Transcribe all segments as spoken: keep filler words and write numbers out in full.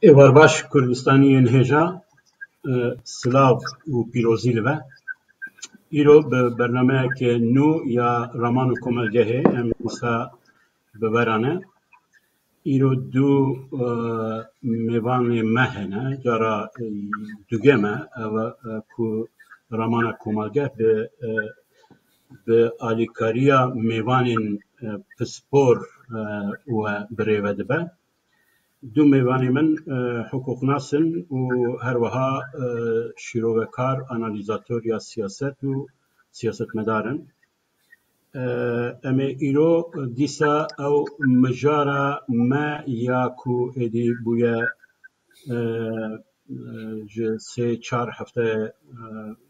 Êvar baş Kurdistaniyên hêja, e, silav û pîrozî li we. Îro bi bernameyeke nû ya Raman û Komelgehê em wisa bi we re ne. Îro du, e, mêvanê me hene, cara, e, dugem e, ew e, e, ku Ramana Komelgeh bi, e, bi alîkariya mêvanên, e, pispor, e, we bi rê ve dibe. Du mêvanê min, e, hiqûqnas in û her wiha, e, şîrovekar, analîzator ya siyaset û siyasetmedar in. E, em ê îro dîsa ew mijara me ya ku êdî bûye, e, e, ji sê çar hefte, e,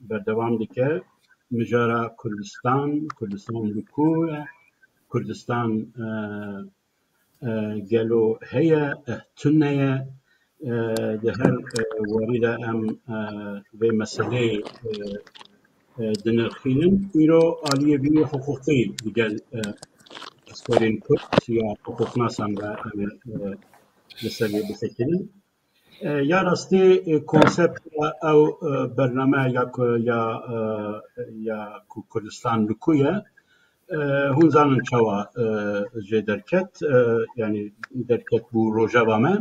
berdewam dike. Mijara Kurdistan, Kurdistan li ku ye? Kurdistan, e, e, gelo heye, eh, tune ye? E, di her, e, warî de em, e, vê meseleyê, e, e, dinirxînin. Îro aliyê vî hiqûqî digel, e, pisporên Kurd ya hiqûqnasan ve em ê, e, li ser vê bisekinin. E, ya rastî, e, konsepta ew, e, bername ya ku, ya, e, ya ku Kurdistan li ku ye, e, hûn zanin çawa, e, jê derket, e, yanî derket bû rojeva me.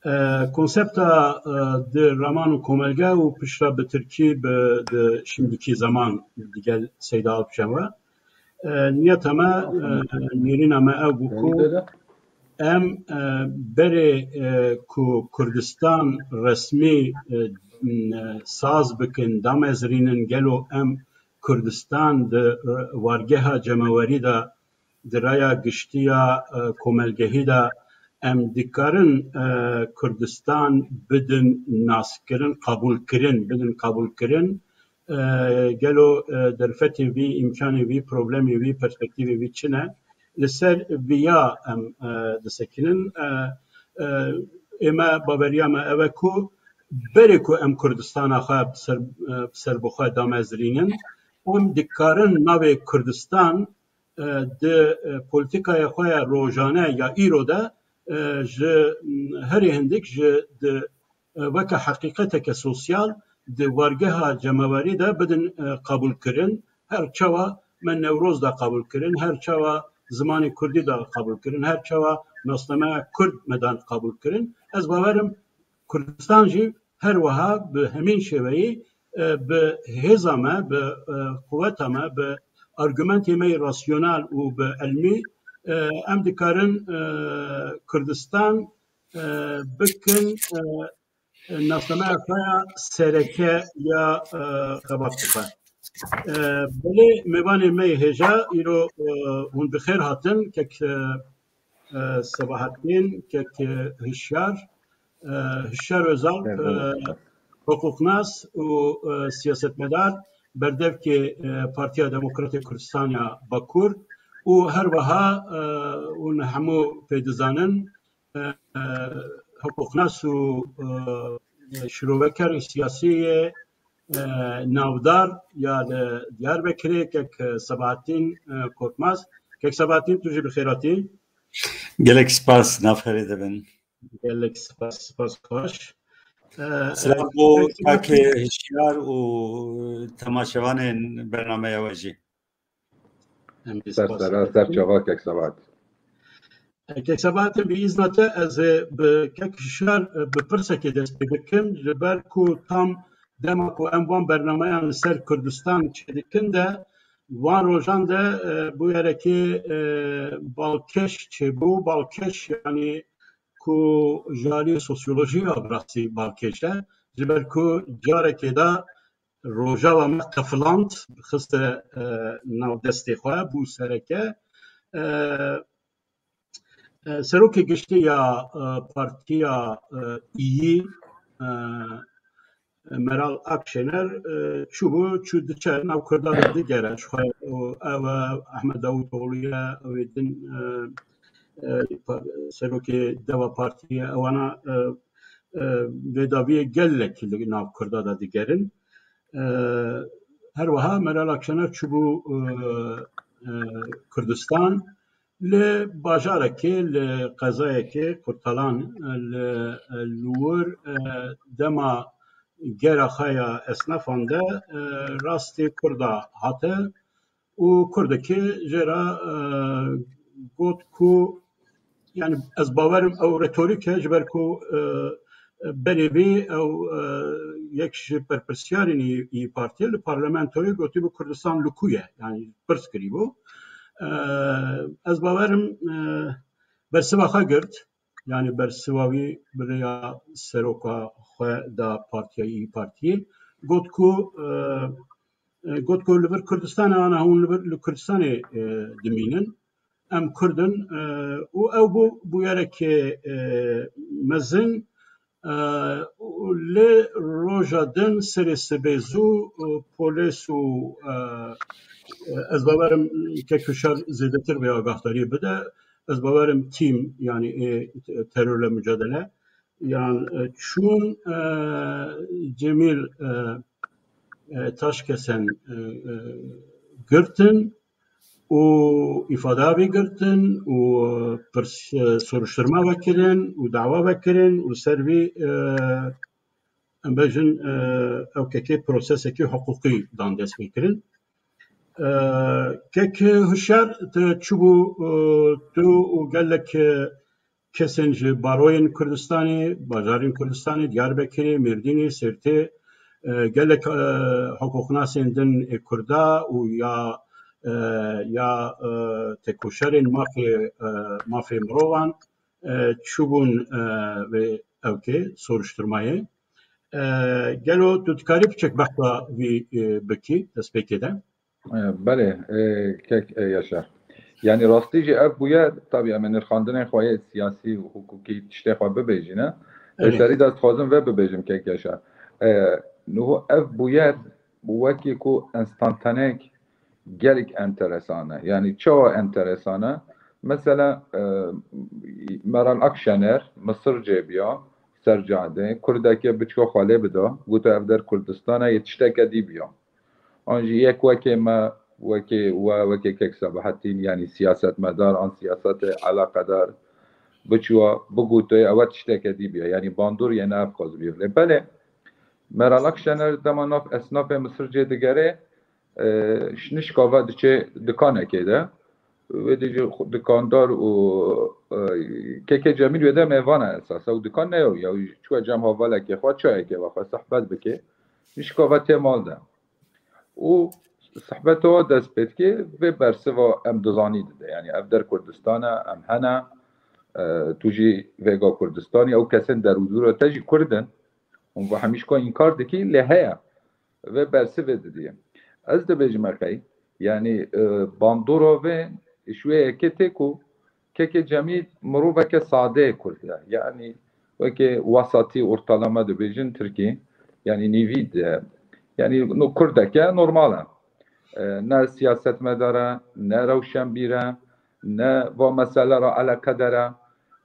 E, konsepta, e, di Raman û Komelge û piştre bi Tirkî bi, di Şimdiki Zaman digel Seyda Alpçen ve. E, niyeta me, e, nêrîna me ew bû ku em, e, berê, e, ku Kurdistan resmî, e, saz bikin, damezrînin, gelo em Kurdistan di, e, wargeha cemawerî de, di raya giştî ya, e, komelgehî de em dikarin, e, Kurdistan bidin naskirin, qebûlkirin, bidin qebûlkirin. E, gelo, e, derfetê vî, îmkanê vî, problemê vî, perspektîvê vî çi ne? Li ser viya em, e, disekinin. E, e, ê me, baweriya me ev e ku berê ku em Kurdistana xwe bi ser, e, bi ser bi xwe damezrînin, em dikarin navê Kurdistan, e, di, e, polîtîkaya xwe ya rojane ya îro de, e, ji, m, herî hindik ji di, e, weke heqîqeteke sosyal di wargeha cemawerî de bidin, e, qebûlkirin. Her çawa me Newroz da qebûlkirin, her çawa zimanê Kurdî da qebûlkirin, her çawa nasnameya Kurd me dan qebûlkirin. Ez bawerim Kurdistan jî her wiha bi hemîn şêweyî, e, bi hêza me, bi, e, quweta me, bi argumentê me yê rasyonel û bi ilmî, e, em dikarin, e, Kurdistan, e, bikin, e, nasnameya xwe ya sereke ya, e, xebatê xwe. E, belê mêvanê me yê hêja îro, e, hûn bi xêr hatin, kek, e, e, Sebahattin, kek, e, Hişyar, e, Hişyar Özalp, e, hiqûqnas û, e, siyasetmedar, berdevkê, e, Partiya Demokratê Kurdistan ya Bakur û her wiha, e, hûn hemû pê dizanin, e, e, hiqûqnas û, e, şîrovekarê siyasî yê, e, navdar ya li Diyarbekirê, kek, e, Sebahattin, e, Korkmaz. Kek Sebahattin, tu jî bi xêr hatî. Gelek spas, navxêrê de bin. Gelek spas, spas xweş. E, e, Silav bo kek Sebahattin, kakê Hişyar û temaşevanên bernameya we jî. Em jî Ser spas sera, ser dikin. Çava kek Sebahat. Kek Sebahattin, bi îzna te ez ê bi kek Hişyar, e, bi pirsekê dest pê bikim, ji ber ku tam dema ku em van bernameyan li ser Kurdistan çêdikin de, van rojan de, e, bûyerekê, e, balkêş çêbû, balkêş, yanî ku ji alî sosyolojî ya bi rastî balkêş e, ji ber ku carekê de rojava me qefiland, xiste, e, nav destê xwe, bû sereke. E, E, Serokê Giştî ya, e, Partiya, e, Îyî, e, Meral Akşener, e, çûbû, çû diçe nav Kurda de digere, ji xwe û ew e, Ehmed Davutoğlu ye, ew ê din, e, e, pa-, serokê deva partiyê ye, ewana, e, e, vêdaviyê gelek li nav Kurda de digerin. E, her wiha Meral Akşener çûbû, e, e, Kurdistan, li bajarekê, li qezayekê, Kurtalan, e, li, e, li wir, e, dema gera xwe ya esnafan de, e, rastî Kurda hate û Kurdekî jê re, e, got ku, yani ez bawerim ew retorîk e, ji ber ku, e, berê vî ew, e, yek ji berpirsiyarên Î-, Îyî Partiyê li parlamentoyê gotî bû Kurdistan li ku ye, yani pirs kirî bû. E, ez bawerim, e, bersiva xwe girt, yani bersiva wî bi rêya seroka xwe da partiya Îyî Partiyê, got ku, e, e, got ku li vir Kurdistanê ana hûn li vir, li Kurdistanê, e, dimînin. Em Kurd in, e, û ew bû bûyerekê, e, mezin, e, û lê roja din serê sibê zû, e, polês û, e, e, ez bawerim kek Hişar zêdetir vê agahdariyê bide. Ez bawerim tîm, yani ê terorle mücadele, yan, e, çûn, e, Cemîl, e, e, Taşkesen, e, e, girtin û îfada vê girtin û pirs-, e, soruşturma vekirin û dawa vekirin û ser vî, e, em bêjin, e, ew kekê prosesekî hiqûqî dan destpêkirin. E, kek Hişyar, te çûbû, e, tu û gelek, e, kesên ji baroyên Kurdistanê, bajarên Kurdistanê, Diyarbekirê, Mêrdînê, Sêrtê, e, gelek, e, hiqûqnasên din ê Kurda û ya, e, ya, e, têkoşerên mafê, e, mafê mirovan, e, çûbûn, e, vê ewkê, soruşturmayê. E, gelo tu dikarî piçek behsa vî, e, bikî destpêkê de? E, belê, e, kek, e, Yaşar. Yani rastî jî ev bûyer, tabii em ê nirxandinên xwe yê siyasî û hukukî tiştê xwe bibêjîne. Lê Evet. serî de ez dixwazim vê bibêjim kek Yaşar. E, niho ev bûyer wekî ku enstantanek gelek enteresan e. Yani çawa enteresan e? Mesela, e, Meral Akşener Misir cêbiya ser cadê, Kurdeke biçko xwe lê bida, goto ev der Kurdistan e, yê tişteke dî biya. An jî yek wekê me, wekê we, wekê kek Sabahattin, yani siyasetmedar, an siyasete alaqedar, biçiwa, bigotoye, ewe tişteke dî biya. Yani bandor yê ne ev qaz biya. Lê belê, Meral Akşener dema nav esnafê Misir cê digere, e, ş-, nişka ve diçe dikanekê de. Wê dê jî xu-, dikandar û, e, keke Cemîl wê de mêvan e esas. Ew dikan ne yew, yew çûye cem hevalekê xwe, çayekê ve xwe sohbet bike. Nişka ve tê mal de. Û sohbeta we dest pê dike, vê bersiva em dizanî dide. Yani ev der Kurdistan e, em hene, e, tu jî vêga Kurdistanî, ew kesên derûdûra te jî Kurd in. Hûn ve hemîşka înkar dikî, lê heye. Vê bersivê didiye. Ez dibêjime qey, yani, e, bandora vê ji wê yekê tê ku keke Cemîl miroveke sade ye Kurd e. Yani weke wasatî, ortalama dibêjin Tirkî. Yani nîvî de. Yani no Kurdeke normal e. E, ne siyasetmedar e, ne rewşenbîr e, ne va mesele re eleqedar e.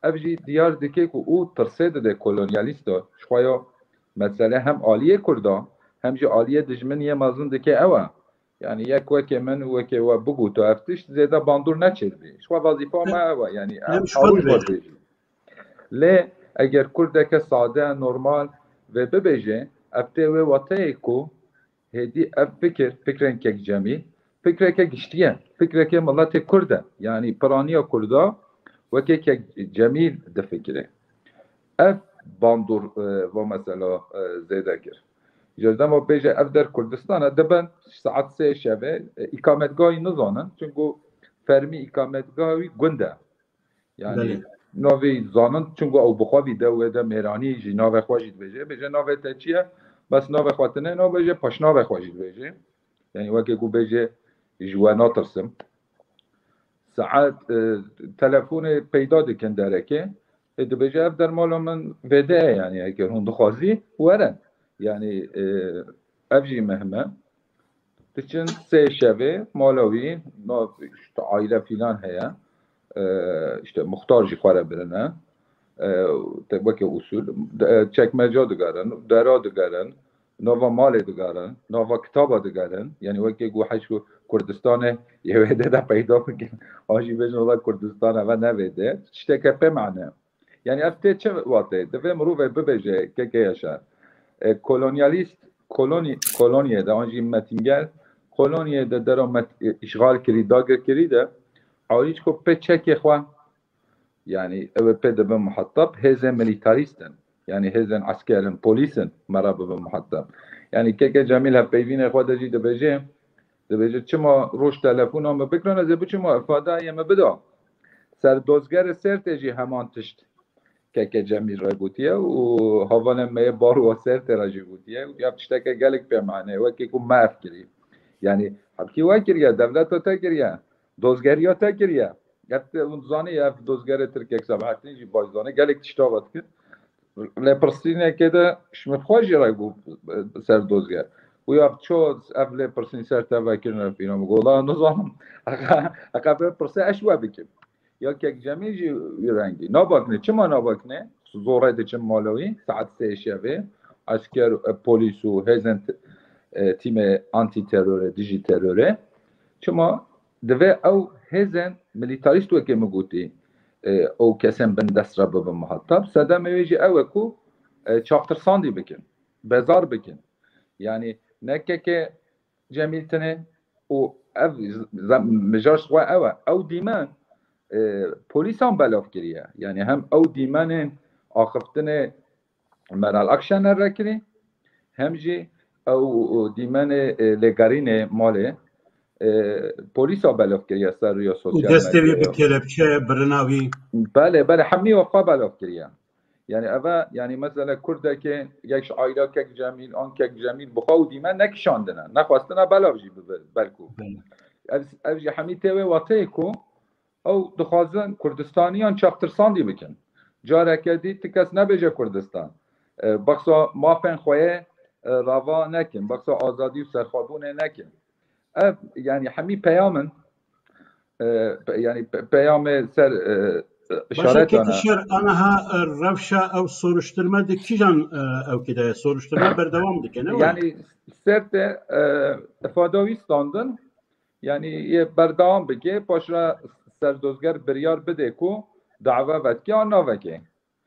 Ev jî diyar dike ku û tirsê dide kolonyalîsta. Ji xwe ya mesele hem aliyê Kurda, hem jî aliyê dijmin yê mezin dike ew e. Yani yek weke min û weke we bigoto ev tişt zêde bandor neçêdibê. Ji xwe vazîfa me ew e. Yani em Hem ji xwe hawî dibêjin. Lê eger Kurdeke sade, normal vê bibêje, ev tê wê wateyê ku hêdî ev fikir, fikrên kek Cemîl, fikreke giştî ye, fikreke miletê Kurd e. Yanî piraniya Kurda weke kek Cemîl difikire. Ev bandor, e, va mesela, e, zêde kir. Ji dema bêje ev der Kurdistan e, dibe saet sê şevê, e, îkametgahî nizanin, çunku fermî îkametgahî gund e. Yani Belê. Navê zanin, çunku ew bi xwe vî de wê de mêranî jî navê xwe jî dibêje. Bêje navê te çi ye? Bes navê xwe tine nabêje, paşnavê xwe jî dibêje. Yani weke ku bêje ji we natirsim. Saet, e, telefonê peyda dikin derekê. E, dibêje ev der mala min vêde ye, yani eger hûn dixwazî werin. Yani, e, ev jî muhim e. Diçin sê şevê mala wî, na, işte aile filan heye. E, işte muxtar jî xwe re birine. E, te-, weke usul. De-, çekmeca digerin, dera digerin, nava malê digerin, nava kitaba digerin. Yani weke ku hej ku Kurdistanê yê wêde de peyda bikin. An jî bêjin wela Kurdistan eve ne vêde. Tişteke pê mane. Yani ev tê çi watê? Divê mirovê bibêje, keke Yaşar. E, kolonyalist, koloni-, koloniyê de, an jî metînger, koloniyê de dera met-, e, îşgal kirî, dagir kirî de, awiç ku pê çekê xwe, yani ew ê pê dibe muhatab, hêzên milîtarîst in. Yani hêzên esker in, polîs in, me re bibe muhatab. Yani keke Cemîl hevpeyvînê xwe de jî dibêje, dibêje, çima roj telefona min bikirana, ez ê biçima îfadeyê min bida. Ser dozgerê Sêrtê jî heman tişt keke Cemîl re gotiye û hevalên me yê Baroya Sêrtê re jî gotiye. Ya tişteke gelek pê mane, wekî ku me ev kirî. Yani hevkî we kiriye, devleta te kiriye, dozgeriya te kiriye. Ev te hûn zanî, ev dozgerê Tirkek Sebahattin jî baş zanî, gelek tişta ve dikir. Lêpirsînekê de ji min xwe jî re got, e, ser dozger. Û ya ço ev lêpirsîn ser te vekirine fîna min got, "La nizanim, heqa, heqa vê pirsê ez ji we bikim." Ya kek Cemîl jî wî rengî. Nabakne, çima nabakne? Zorê diçin mala wî, saet sê şevê, esker, e, polîs û hêzên t-, e, tîmê antîterorê, dijî terorê. Çima? Divê ew hêzên milîtarîst wekî min gotî, e, ew kesên bin dest re bibin muhatab. Sedemê wê jî ew e ku, e, çavtirsandî bikin, bezar bikin. Yani ne keke Cemîl tine û ev z-, z-, mijara ji xwe ew e. Ew dîmen, e, polîsan belav kiriye. Yani hem ew dîmenên axiftinê Meral Akşener re kirî, hem jî ew dîmenê, e, lêgerînê malê, e, polîsa belav kiriye ser rûya sosyal medyayê. Û destê wî bi kelepçe, birina wî. Belê, belê, hemî wê xwe belav kiriye. Yani eve, yani mesela Kurdekê, yek ji aîla kek Cemîl, an kek Cemîl, bi xwe û dîmen nekişandine, nexwestine belav jî bibe, belkû. Belê. Ev, ev jî hemî tê wê wateyê ku ew dixwazin Kurdistaniyan çavtirsandî bikin. Careke dî ti kes nebêje Kurdistan. E, behsa mafên xwe yê, e, rava nekin, behsa azadî û serxwebûnê nekin. Ev, yani hemî peyam in, e, pe-, yani pe-, peyamê ser, e, e, Başa işaret dana. Kekîşer aniha, e, rewşa ew soruşturme di kîjan, e, ewkî de ye? Soruşturme berdewam dike, ne were? Yani ser te, e, ifade wî standin, yani yê berdewam bike, paşra serdozger biryar bide ku dawa vedike an naveke.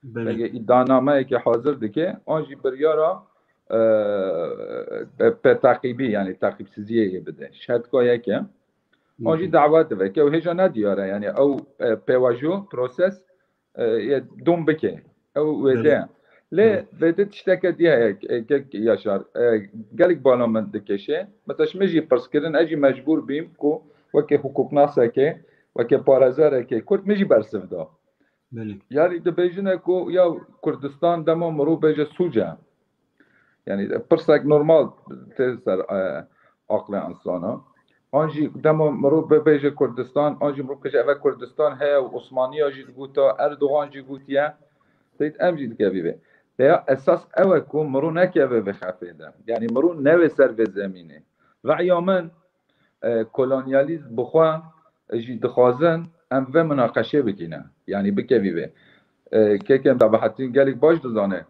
Belê. Belê îddianameyeke hazir dike, an jî biryara, e, pe-, pê teqîbî, yani teqîbsiziyê yê bide. Şetka yeke. An jî Hı hı. Dawa diveke. Ew hêja nediyar e, yani ew, e, pêvajo, proses, e, yê dom bike. Ew wê Belê. De. Lê Belê. Vê de tişteke dî heye, e, kek Yaşar. E, gelek bala min dikêşe. Mesela ji min jî pirs kirin, ez jî mecbûr bîm ku weke hukuknasekê, weke parêzerekê Kurd min jî bersiv da. Belê. Yani dibêjine ku ya Kurdistan dema mirov bêje sûc e. Yani pirsek normal tê ser, e, aqlê insana. An jî dema mirov bibêje Kurdistan, an jî mirov bêje eve Kurdistan heye û Osmaniya jî digote, Erdogan jî gotiye. Teyt em jî dikevî vê. Lê ya esas ew e ku mirov nekeve vê xefê de. Yani mirov newê ser vê zemînê. Re'ya min, e, kolonyalîst bi xwe jî dixwazin em vê minaqeşê bikîne. Yani bikevî vê. E, kekên Sebahattin gelek baş dizane.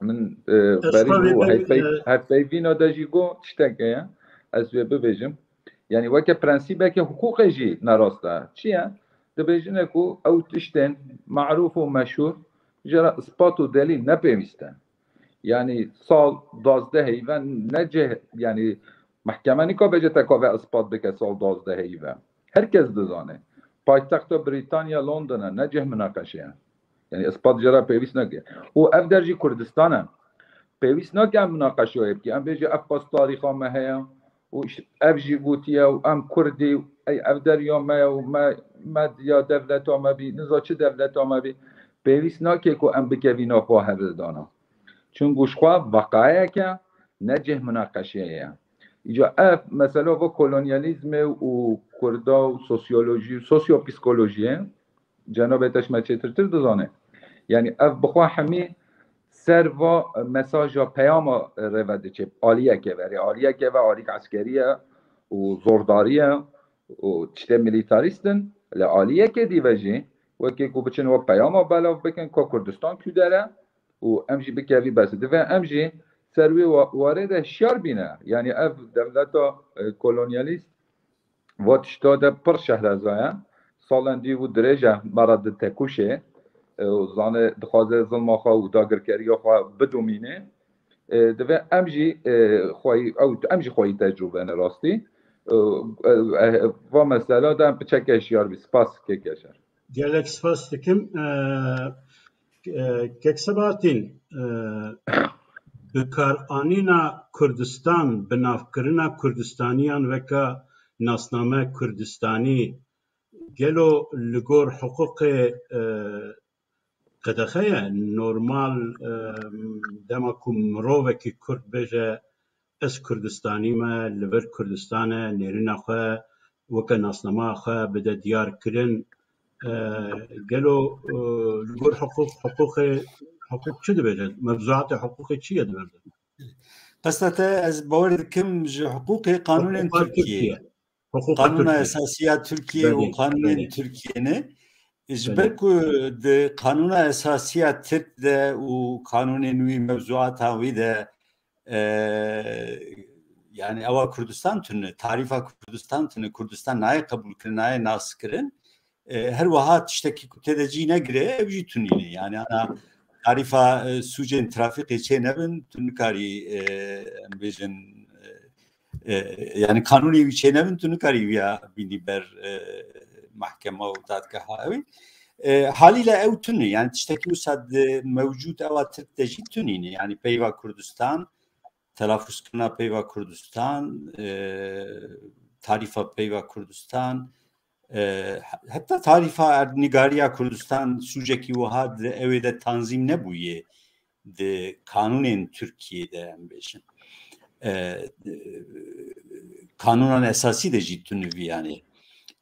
Min, e, Ez berî xwe vê bû, ber-, hevpey-, e, hevpeyvîna de jî got tiştek heye. Ez wê bibêjim. Yani weke prensîbeke hiqûqê jî nerast e. Çi ye? Dibêjine ku ew tiştên marûf û meşhûr ji re ispat û delîl ne pêwîst e. Yani sal duwazdeh heyve ne cih, yani mehkeme nîka bêje te ka vê ispat bike sal duwazdeh heyve. Her kes dizane. Paytexta Brîtanya London e, ne cih minaqeşe ye. Yani ispat jê re pêwîst nake. Û ev der jî Kurdistan e. Pêwîst nake em minaqeşe wê bike. Em bêje ev qas tarîxa me heye. Û işte ev jî gotiye û em Kurdî, ey ev der ya me ye û me, me ya devleta me bî, niza çi devleta me bî. Pêwîst nake ku em bikevî nava hevildana. Çunku ji xwe veqayeke ne cih minaqeşeyê ye. Îca ev mesela va kolonyalîzmê û Kurda û sosyolojî û sosyopsîkolojiyê cenabê te ji me çêtirtir dizane. Yanî ev bixwe hemî ser va mesaja peyama rêve diçe. Aliyeke ve, rê aliyeke ve, alîk eskerî ye û zordarî ye û tiştê milîtarîst in. Lê aliyeke dî ve jî wekî ku biçin we peyama belav bikin ka Kurdistan kûder e û em jî bikevî bes. Divê em jî ser wê wa-, warê de şiyar bîne. Yanî ev dewleta, e, kolonyalîst va tişta de pir şehreza ye. Salen dî û dirêj e me re di tekuşê, e, û zane dixwaze zilma xwe û dagirkeriya xwe bidomîne. E, divê em jî, e, xweyî, ew, em jî xweyî tecrûbe ne rastî. E, e, e, va mesela de em piçeke şiyar bî. Spas kek Yaşar. Gelek spas dikim. E, e, kek Sebahatîn, e, bikaranîna Kurdistan, binavkirina Kurdistaniyan weka nasname Kurdistanî, gelo li gor hiqûqê, e, qedexe ye? Normal, e, dema ku mirovekî Kurd bêje, ez Kurdistanî me, li vir Kurdistan e, nêrîna xwe weke nasnama xwe bide diyar kirin. E, gelo, e, li gor hiqûq, hiqûqê, hiqûq çi dibêje? Mewzuatê hiqûqê çi ye di vir de? Qesta te ez bawer dikim ji hiqûqê qanûnên Hiqûqa Tirkiyê. Tirkiye. Hiqûqa Qanûna Tirkiye. Esasiya Tirkiye û Belê, qanûnên belê. Tirkiye ne. Ji Belê. ber ku di Qanûna Esasiya Tirk de û qanûnên wî, mewzuata wî de, e, yani ewa Kurdistan tune, tarîfa Kurdistan tune, Kurdistan nayê qebûlkirin, nayê naskirin. E, her wiha tiştekî ku tê de cî negire, ew jî tunîne. Yani ana tarîfa, e, sûcên trafîkê çê nebin, tu nikarî, e, em bêjin, e, e, yani kanûnê wî çê nebin, tu nikarî wiya bînî ber, e, mahkema û dadgeha ew ê. E, halîle ew tune, yani tiştekî wisa di mewcûd ewa Tirk de jî tunîne. Yani peyva Kurdistan, telafuzkirina peyva Kurdistan, e, tarîfa peyva Kurdistan, e, he-, heta tarîfa erdnîgariya Kurdistan sûcekî wiha di ew ê de tanzîm nebûye di kanûnên Tirkiyê de, em bêjin. E, kanûnan esasî de jî tune vî yanî.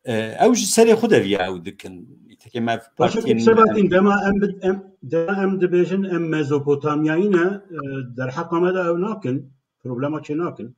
E, ew ji serê xwe de viya ew dikin. Îtekê me Başa partiyên Kek Sebahatîn, dema em bi-, em, dema em dibêjin em Mezopotamyayî ne, e, derheqa me de ew nakin, problema çê nakin.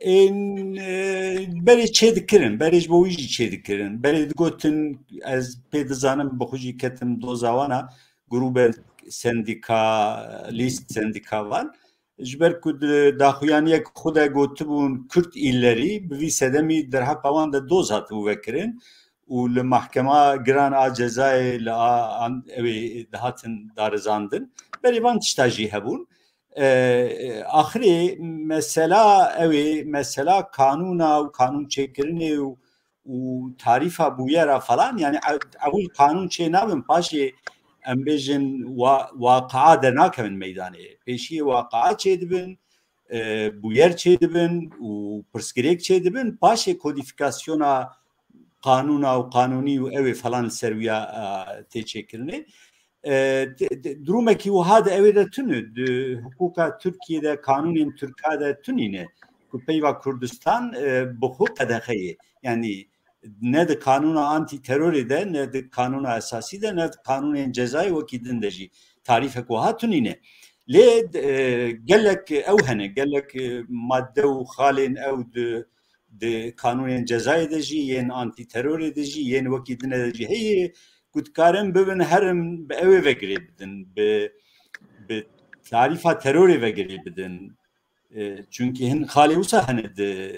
Ên, e, berê çê dikirin, berê ji bo wî jî çê dikirin. Berê digotin, ez pê dizanim, bi xwe jî ketim doza wana, grûbe sendikalîst, sendikavan. Ji ber ku di daxuyaniyek xwe de gotibûn Kürt illeri, bi vî sedemî derheqa wan de doz hatibû vekirin û li Mahkema Giran a Cezayê li a, an, ew ê dihatin darizandin. Berê van tişta jî hebûn. E, e, axirê mesela ew ê, mesela kanûna û kanûn çêkirinê û û tarîfa bûyera falan, yani ew, ewil qanûn çê nabin, paşê em bêjin wa-, waqia dernakevin meydanê. Pêşiyê waqia çêdibin, e, bûyer çêdibin û pirsgirêk çêdibin, paşê kodîfikasyona qanûna û qanûnî û ew ê falan li ser wiya, e, tê çêkirinê. E, te-, te-, durumekî wiha de ew ê de tune, di hiqûqa Tirkiyê de, kanûnên Tirka de tunîne ku peyva Kurdistan, e, bi xwe qedexe ye. Yani ne di kanûna antîterorê de, ne di kanûna esasî de, ne di kanûnên cezayê wekî din de jî tarîfek wiha tunîne. Lê, e, gelek ew hene, gelek, e, madde û xalên ew di, di kanûnên cezayê de jî, yên antîterorê de jî, yên wekî din de jî heye, ku dikarin bibin herin bi ew ê ve girê bidin, bi, bi tarîfa terorê ve girê bidin. E, çünkü hin xalê wisa hene di,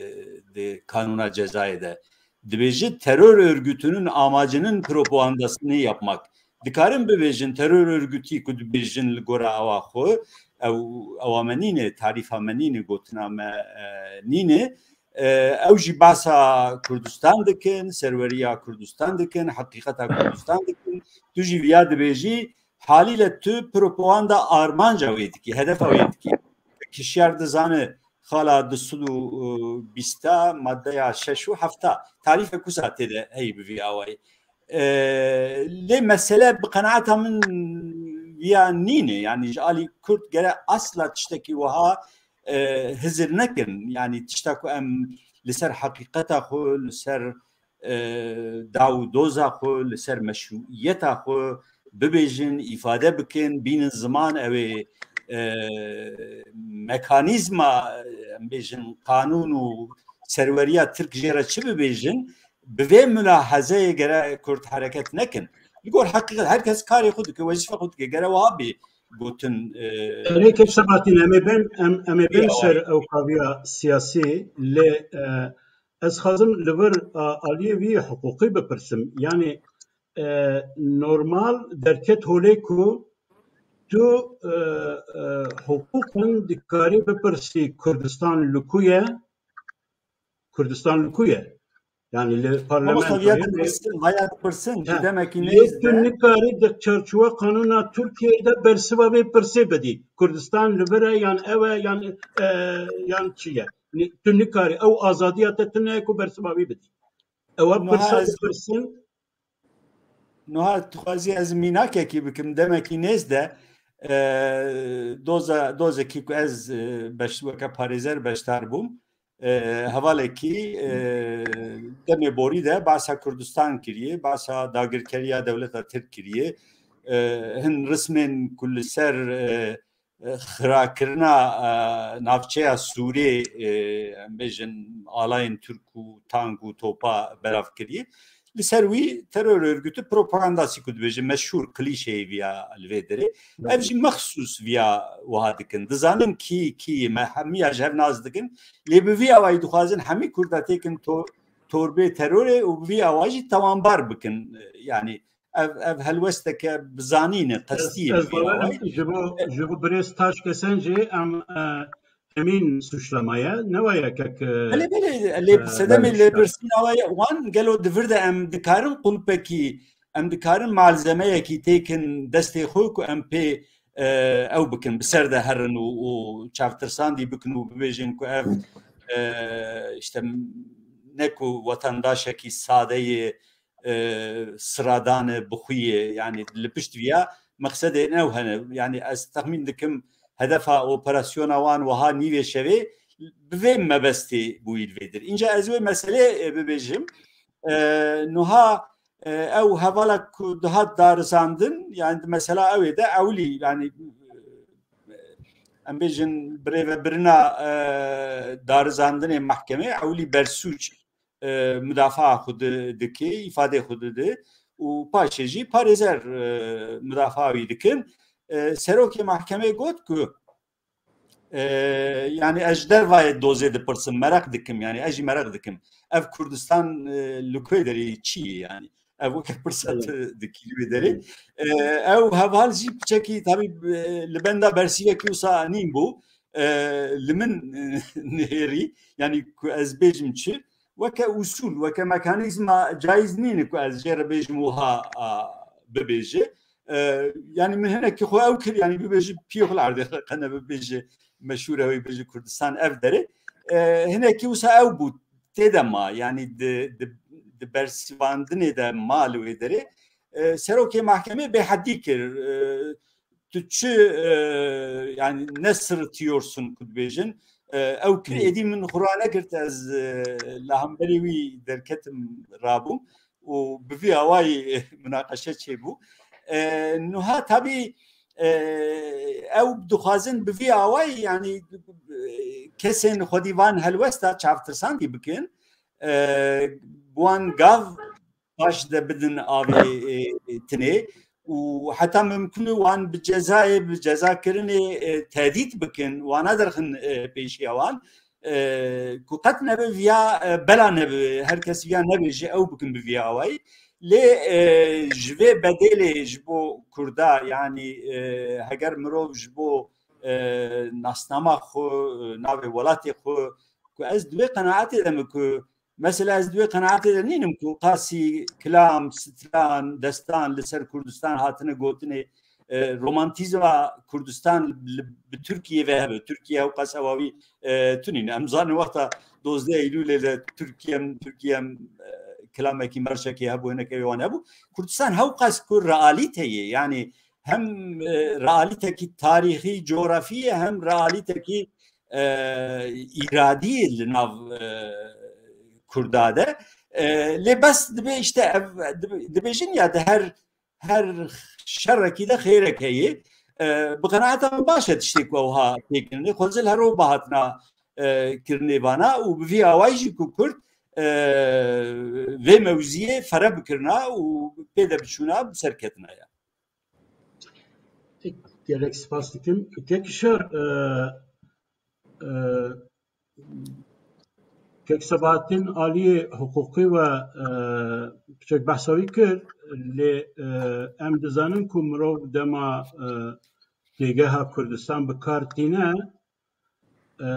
di kanûna cezayê de. Dibêje terör örgütünün amacının propagandasını yapmak. Dikarin bibêjin terör örgütî ku dibêjin li gora awa xwe, ew, ewa me nîne, tarîfa me nîne, gotina me, e, nîne. E, ew jî behsa Kurdistan dikin, serweriya Kurdistan dikin, heqîqeta Kurdistan dikin. Tu jî viya dibêjî, halîle tu propaganda armanca wê dikî, hedefa wê dikî. Kişiyar dizane xala du sed û bîsta, maddeya şeş û hefta. Tarîfek wisa tê de heyî bi vî awayî. E, lê mesele bi qenaeta min viya nîne. Yani ji alî Kurd gere asla tiştekî wiha, e, hizir nekin. Yanî tişta ku em li ser heqîqeta xwe, li ser, e, daw û doza xwe, li ser meşrûiyeta xwe bibêjin, îfade bikin, bînin ziman, ew ê, e, mekanîzma, em bêjin, qanûn û serweriya Tirk jê re çi bibêjin, bi vê mulahezeyê gere Kurd hereket nekin. Li gor heqîqet her kes karê xwe dike, wezîfe xwe dike, gere wiha bê gotin, e, Erê kek Sebahattin, em ê bên, em, em ê bên ser ew kaviya siyasî, lê, e, ez xwazim li vir, a, aliyê wî hiqûqî bipirsim. Yanî, e, normal derket holê ku tu, e, e, hiqûqan dikarî bipirsî Kurdistan li ku ye? Kurdistan li ku ye? Yanî li Mamosta, parlamentoyê viya dipirsin, vaya dipirsin, tu demekî nêz de. Lê tu nikarî di çarçowa qanûna Tirkiyeyê de bersiva vê pirsê bidî. Kurdistan li vir e, yan ew e, yan, e, yan çi ye? Yanî tu nikarî, ew azadiya te tune ye ku bersiva vê bidî. Ew e pirsa dipirsin. Niha dixwazî ez mînakekî bikim, demekî nêz de, e, doza, dozekî ku ez, e, beş, weke parêzer beşdar bûm, e, hevalekî, e, demê borî de behsa Kurdistan kiriye, behsa dagirkeriya dewleta Tirk kiriye. E, hin rismên ku li ser, e, e, xirakirina, e, navçeya Sûrê, e, em bêjin alayên Tirk û tank û topa belav kiriye. Li ser wî terör örgütü propagandasî ku dibêje, meşhûr klîşeyê viya li vê derê. Ev jî mexsûs viya wiha dikin. Dizanin kî, kî ye, me hemiya ji hev nas dikin. Lê bi vî awayî dixwazin hemî Kurda têkin to-, torbê terorê û bi vî awa jî tawanbar bikin. Yanî ev, ev helwesteke bi zanîn e, qestî ye. Ez, ez bawer dikim ji bo, ji bo birêz Taşkesen jî em, e, emîn suçlama ye. Ne wa ye kek, e, Belê, belê, lê e, sedemê lêpirsîna wa ye. Wan gelo di vir de em dikarin qulpekî, em dikarin malzemeyekî têkin destê xwe ku em pê, e, ew bikin, bi ser de herin û, û çavtirsandî bikin û bibêjin ku ev, e, işte ne ku wetandaşekî sade ye, e, siradan e, bi xwe ye. Yanî li pişt viya meqsedên ew hene. Yanî ez texmîn dikim hedefa operasyona wan wiha nîvê şevê bi vê mebestê bûyî li vê dir. Înca ez wê meselê, e, bibêjim. E, nuha, e, ew hevala ku dihat darizandin, yanî di mesela ew ê de ewilî, yanî, e, em bêjin birêvebirina, e, darizandinê mehkemê, ewilî bersûc e, mudafaa xwe di-, dike, îfadê xwe dide û paşê jî parêzer, e, mudafaa wî dikin. E, serokê mahkemê got ku, e, yanî ez ji dervayê dozê dipirsim, meraq dikim, yanî ez jî meraq dikim. Ev Kurdistan, e, li ku derê çi ye yanî? Ev weke pirsa Evet. tu dikî li wê derê. E, ew heval jî piçekî tabî, e, li benda bersîvekî wisa nîn bû. E, li min, e, nihêrî, yanî ku ez bêjim çi, weke usûl, weke mekanîzma cayîz nîne ku ez jê re bêjim wiha, a, bibêje. E, yanî min hinekî xwe ew kir, yanî bibêje piyê xwe li erdê xwe qene bibêje meşhûr e wê bêje Kurdistan ev derê. E, hinekî wisa ew bû, tê de ma, yanî di, di, di bersivandinê de ma li wê derê. E, serokê mahkemê bêhedî kir. E, tu çi, e, yani ne sırıtıyorsun ku dibêjin, e, ew kir, Hmm. êdî min xwe ranegirt, ez, e, li hemberî wî derketim rabûm û bi vî awayî, e, munaqeşe çêbû. E, nuha tabî, e, ew dixwazin bi vî awayî, yani, e, kesên xwedî van helwesta çavtirsandî bikin, e, bi wan gav paş de bidin avê, e, tinê û heta mimkun e wan bi cezayê, bi cezakirinê, e, tehdît bikin, wana derxin, e, pêşiya wan, e, ku qet nebe viya, e, bela nebe, her kes viya nebêje, ew bikin bi viya awayî. Lê, e, ji vê bedêlê ji bo Kurda, yanî, e, heger mirov ji bo, e, nasnama xwe, e, navê welatê xwe, ku ez di wê qenaetê de me ku Mesela ez di wê qenaetê de nînim ku qasî kilam, stran, destan li ser Kurdistan hatine gotinê, e, romantîzma Kurdistan li, bi Tirkiye ve hebe. Tirkiye ew qas ewa wî, e, tunîne. Em zanin wexta dozdeh Eylûlê de Tirkiye, Tirkiye, e, kilamekî merşekê hebû, hinekê wê wan hebû. Kurdistan hew qas ku realîte ye, yanî hem, e, realîtekî tarîxî, coğrafî ye, hem realîtekî e, îradî li nav, e, Kurda de. E, lê bes dibe işte ev, dibe-, dibêjin ya di her, her şerekî de xêrek heye. E, bi qenaeta min baş e tiştê ku ew ha têkirinê. Xwezil her ro bihatina, e, kirinê vana û bi vî awayî jî ku Kurd, e, vê mewziyê fere bikirina û pê de biçûna bi ser ketina ya. Gelek spas dikim. Kek Şer, e, e, Kek Sebahattin aliyê hiqûqî ve, e, piçek behsa wî kir, lê, e, em dizanin ku mirov dema, e, têgeha Kurdistan bi kar tîne, e,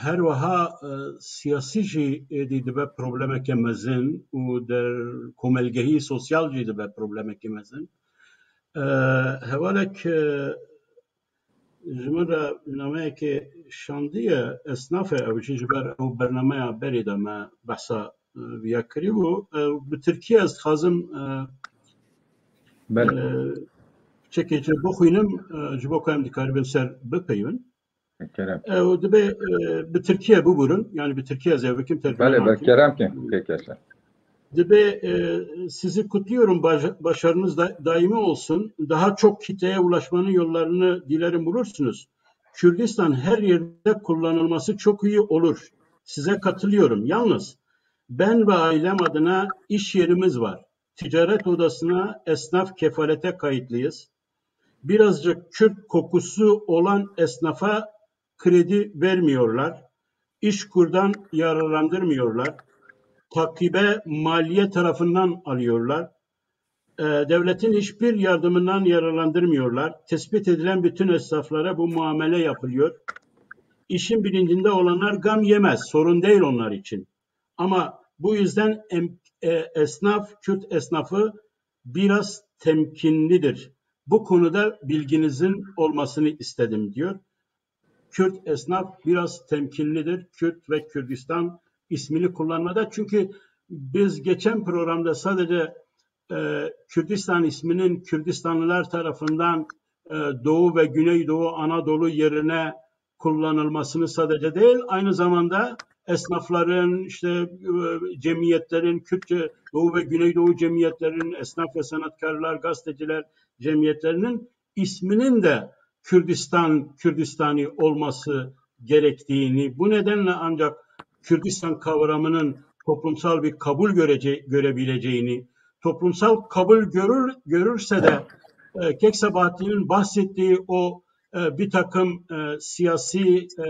her wiha, e, siyasî jî êdî dibe problemeke mezin û der komelgehî sosyal jî dibe problemeke mezin. E, hevalek, e, ji min re nameyekê şandiye, esnaf e, ew jî ji ber ew bernameya berê de me behsa, e, viya kirî bû. E, bi tirkî ez dixwazim, e, Belê. e, çekê ci bixwînim, e, ji bo ku em dikaribin ser bipeyvin. Kerem. E, û dibe, e, bi tirkî bibûrin, yani bi tirkî ez ê bikim tercüme Belê, belê, nakim. kerem kim, kekese. Dibe, e, sizi kutluyorum, baş- başarınız da- daimi olsun. Daha çok kitleye ulaşmanın yollarını dilerim bulursunuz. Kürdistan her yerde kullanılması çok iyi olur. Size katılıyorum. Yalnız ben ve ailem adına iş yerimiz var. Ticaret odasına esnaf kefalete kayıtlıyız. Birazcık Kürt kokusu olan esnafa kredi vermiyorlar. İşkurdan yararlandırmıyorlar. Takibe maliye tarafından alıyorlar. E, devletin hiçbir yardımından yararlandırmıyorlar. Tespit edilen bütün esnaflara bu muamele yapılıyor. İşin bilincinde olanlar gam yemez. Sorun değil onlar için. Ama bu yüzden em- e, esnaf, Kürt esnafı biraz temkinlidir. Bu konuda bilginizin olmasını istedim diyor. Kürt esnaf biraz temkinlidir. Kürt ve Kürdistan ismini kullanmada. Çünkü biz geçen programda sadece, e, Kürdistan isminin Kürdistanlılar tarafından, e, Doğu ve Güneydoğu Anadolu yerine kullanılmasını sadece değil, aynı zamanda esnafların, işte, e, cemiyetlerin, Kürtçe Doğu ve Güneydoğu cemiyetlerinin, esnaf ve sanatkarlar, gazeteciler cemiyetlerinin isminin de Kürdistan, Kürdistani olması gerektiğini, bu nedenle ancak Kürdistan kavramının toplumsal bir kabul görece- görebileceğini, toplumsal kabul görür görürse de, e, Kek Sabahattin'in bahsettiği o, e, bir takım, e, siyasi, e,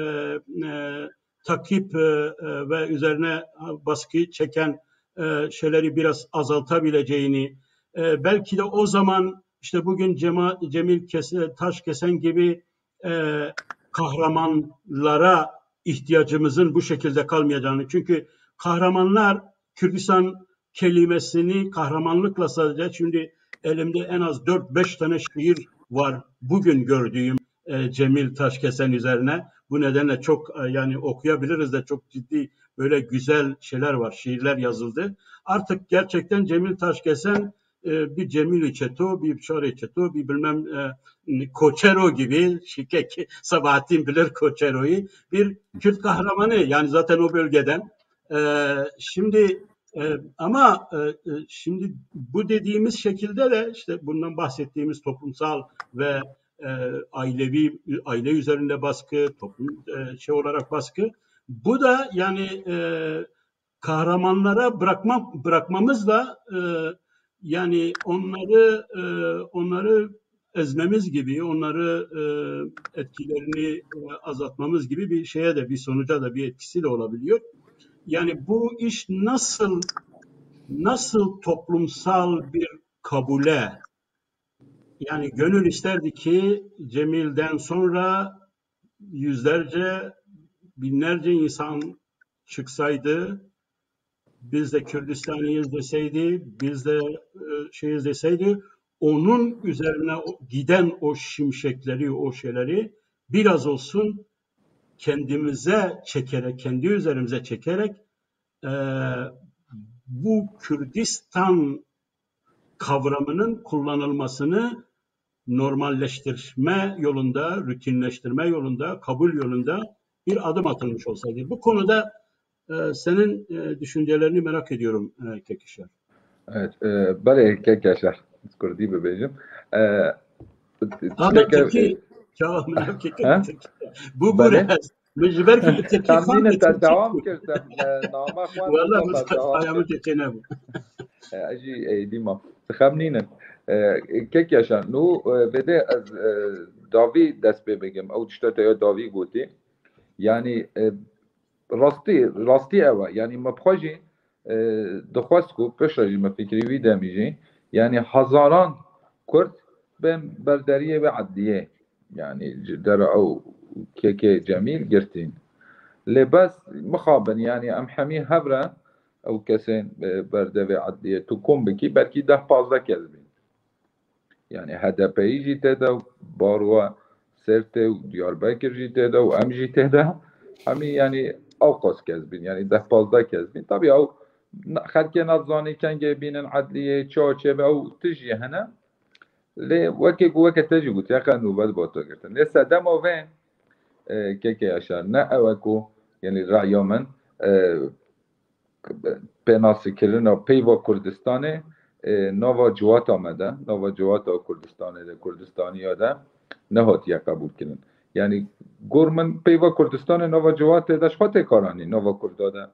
e, takip, e, e, ve üzerine baskı çeken, e, şeyleri biraz azaltabileceğini, e, belki de o zaman işte bugün Cema- Cemil Kese- Taşkesen gibi, e, kahramanlara ihtiyacımızın bu şekilde kalmayacağını, çünkü kahramanlar Kürdistan kelimesini kahramanlıkla sadece, şimdi elimde en az dört beş tane şiir var bugün gördüğüm, e, Cemil Taşkesen üzerine. Bu nedenle çok, e, yani okuyabiliriz de, çok ciddi böyle güzel şeyler var, şiirler yazıldı. Artık gerçekten Cemil Taşkesen, e, bir Cemil Çeto, bir Çare Çeto, bir bilmem, e, Koçero gibi, şikek Sabahattin bilir Koçero'yu, bir Kürt kahramanı, yani zaten o bölgeden. E, şimdi, e, ama, e, e, şimdi bu dediğimiz şekilde de işte bundan bahsettiğimiz toplumsal ve, e, ailevi, aile üzerinde baskı, toplum, e, şey olarak baskı, bu da yani, e, kahramanlara bırakma- bırakmamız da, e, yani onları, e, onları ezmemiz gibi, onları, e, etkilerini, e, azaltmamız gibi bir şeye de, bir sonuca da, bir etkisi de olabiliyor. Yani bu iş nasıl, nasıl toplumsal bir kabule, yani gönül isterdi ki Cemil'den sonra yüzlerce, binlerce insan çıksaydı, biz de Kürdistanlıyız deseydi, biz de, e, şeyiz deseydi, onun üzerine o- giden o şimşekleri, o şeyleri biraz olsun kendimize çekerek, kendi üzerimize çekerek, e, bu Kürdistan kavramının kullanılmasını normalleştirme yolunda, rutinleştirme yolunda, kabul yolunda bir adım atılmış olsaydı. Bu konuda e, senin e, düşüncelerini merak ediyorum e, Kekişer. Evet, e, belê Kekişer, Kurdî bibêjim. E, Ama Kekî, çawa min Kekî. Bu bu rehz. Min ji ber ki bi Tirkî xan te devam kir, te name xwe. Wala min qaya min Tirkî nebû. Ez jî êdî ma. Dixemnînin. Kekî Yaşar, nû vêdê ez davî dest pê bikim. Ew tişta te ya davî gotî. Yanî rastî, rastî ew e. Yanî me bi xwe jî dixwest ku piştre jî me fikrî wî demî jî, yanî hezaran Kurd bên berderiyê wê edliyê. Yanî ji dera ew Kekê Cemîl girtîn. Lê bes mixabin, yanî em hemî hev re ew kesên berdevê edliyê tu kom bikî, belkî deh pazdeh kes bîn. Yanî HDP'yî jî tê de, Baroya Sêrtê û Diyarbekir jî tê de û em jî tê de. Hemî yanî ewqas kes bîn, yanî deh pazdeh kes bîn. Tabî ew xelkê nadizanî kengê bînin edliyê, çi çêbe, ew tij jî hene. Lê wekî ku weke te jî gotiye, qe nûbet bo to girtin. Lê sedema vê, e, Kekê Yaşar, ne ew e ku, yanî raya min, e, pênasikirina peyva Kurdistanê, e, nava civata me de, nava civata Kurdistanê de, Kurdistaniya de nehatiye qebûlkirin. Yanî gor min peyva Kurdistanê nava civatê de ji xwe tê karanî, nava Kurda de,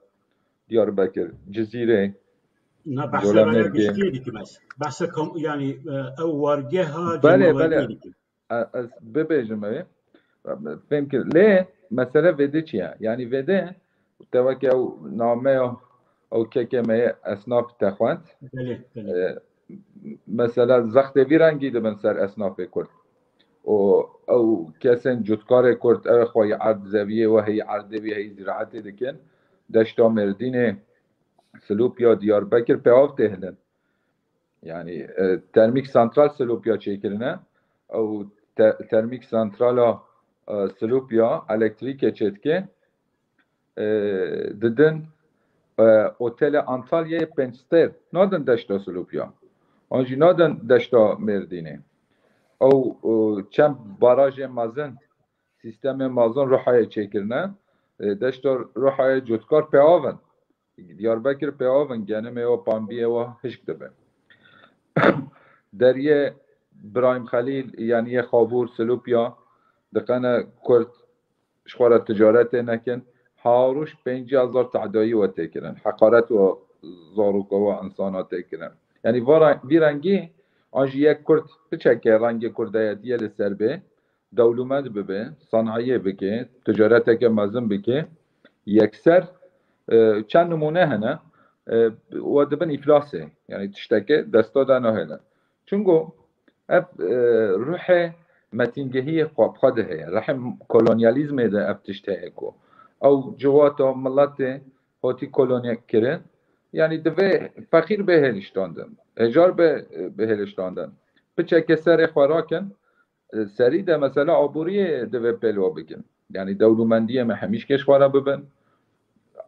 Diyarbekir, Cizîrê, Na behsa raya giştiyê dikim ez. Behsa kam, yanî, e, ew wargeha cemaweriyê dikim. Ez bibêjim ew ê. Fêm kir. Lê mesele vêdê çi ye? Yanî vêdê te weke ew nameya ew Kekê me yê esnaf te xwend. Belê, belê. E, mesela zextê vî rengî dibin ser esnafê Kurd. Û ew kesên cotkarê Kurd, ew xwe yê erd zeviyê we heyî erdê wî heyî zîraetê dikin. Deşta Mêrdînê, Silopya, Diyarbekir pêav tê hilin. Yanî, e, termîk santral Silopya çêkirine. Ew te-, termîk santrala, e, Silopya elektrîkê çêdike. E, didin, e, otelê Antalyayê pênc stêr. Nadin deşta Silopya. An jî nadin deşta Mêrdînê. Ew, e, çend barajê mezin, sîstemê mezin Ruhayê çêkirine. E, deşta Ruhayê cotkar pêav in. Diyarbekir pêav in, genimê wa, pambiyê wa hişk dibe. Deriyê Birahîm Xelîl, yanî yê Xabûr, Silopya, diqene Kurd ji xwe re ticaretê nekin. Her roj pêncî hezar tehdayî we tê kirin. Heqaret we zaroka we, insana tê kirin. Yanî vara, vî rengî an jî yek Kurd piçeke rengê Kurdayetiyê li ser bê, dewlemend bibe, sanayiyê bike, ticareteke mezin bike, yekser, e, çend nimûne hene, e, we dibin îflasê. Yanî tişteke desta de nahêle. Çunku ev, e, ruhê metîngehiyê xwe bi xwe de heye. Ruhê kolonyalîzmê de ev tişt heye ku ew civata miletê hatî kolonize kirin. Yanî divê feqîr bê hêliştandin, hejar bê, bê hêliştandin. Piçeke serê xwe rakin, e, serî de mesela aboriyê divê pêlwa bikin. Yanî dewlemendiyê me hemîşkê ji xwe re bibin.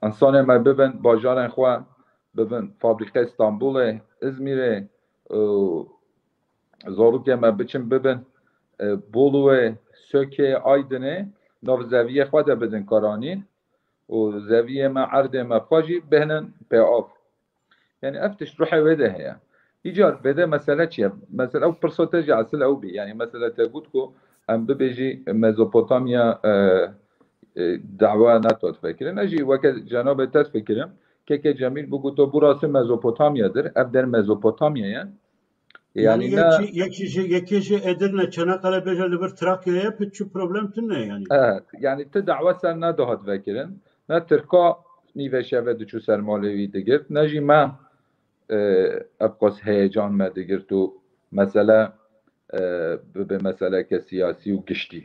Însanê me bibin, bajarên xwe bibin, fabrîkeyê Stenbolê, Izmîrê, e, zarokê me biçin bibin, e, Bolûyê, Sokê, Aydinê, nav zeviyê xwe de bidin karanîn û zeviyê me, erdê me xwe jî bihênin pêav. Yanî ev tişt ruhê wê de heye. Îcar vêde mesele çi ye? Mesela ew pirsa te jî esil ew bî. Yanî mesela te got ku em bibêjî Mezopotamya, e, e, dawa nehat vekirin. Ez jî weke cenabê te difikirim. Keke Cemîl bigoto burası Mezopotamya'dır. Ev der Mezopotamya ye. Yanî, yanî ne yekî, yekî jî, yekî jî Edirne, Çanakkale bêje li vir Trakya'ya, pek çi problem tune yanî. Evet, yanî ti dawa ser nedihat vekirin. Ne Tirka nîve şeve diçû ser malê wî digirt, ne jî me, e, ewqas heyecan me digirt û mesele, e, bibe meseleke siyasî û giştî.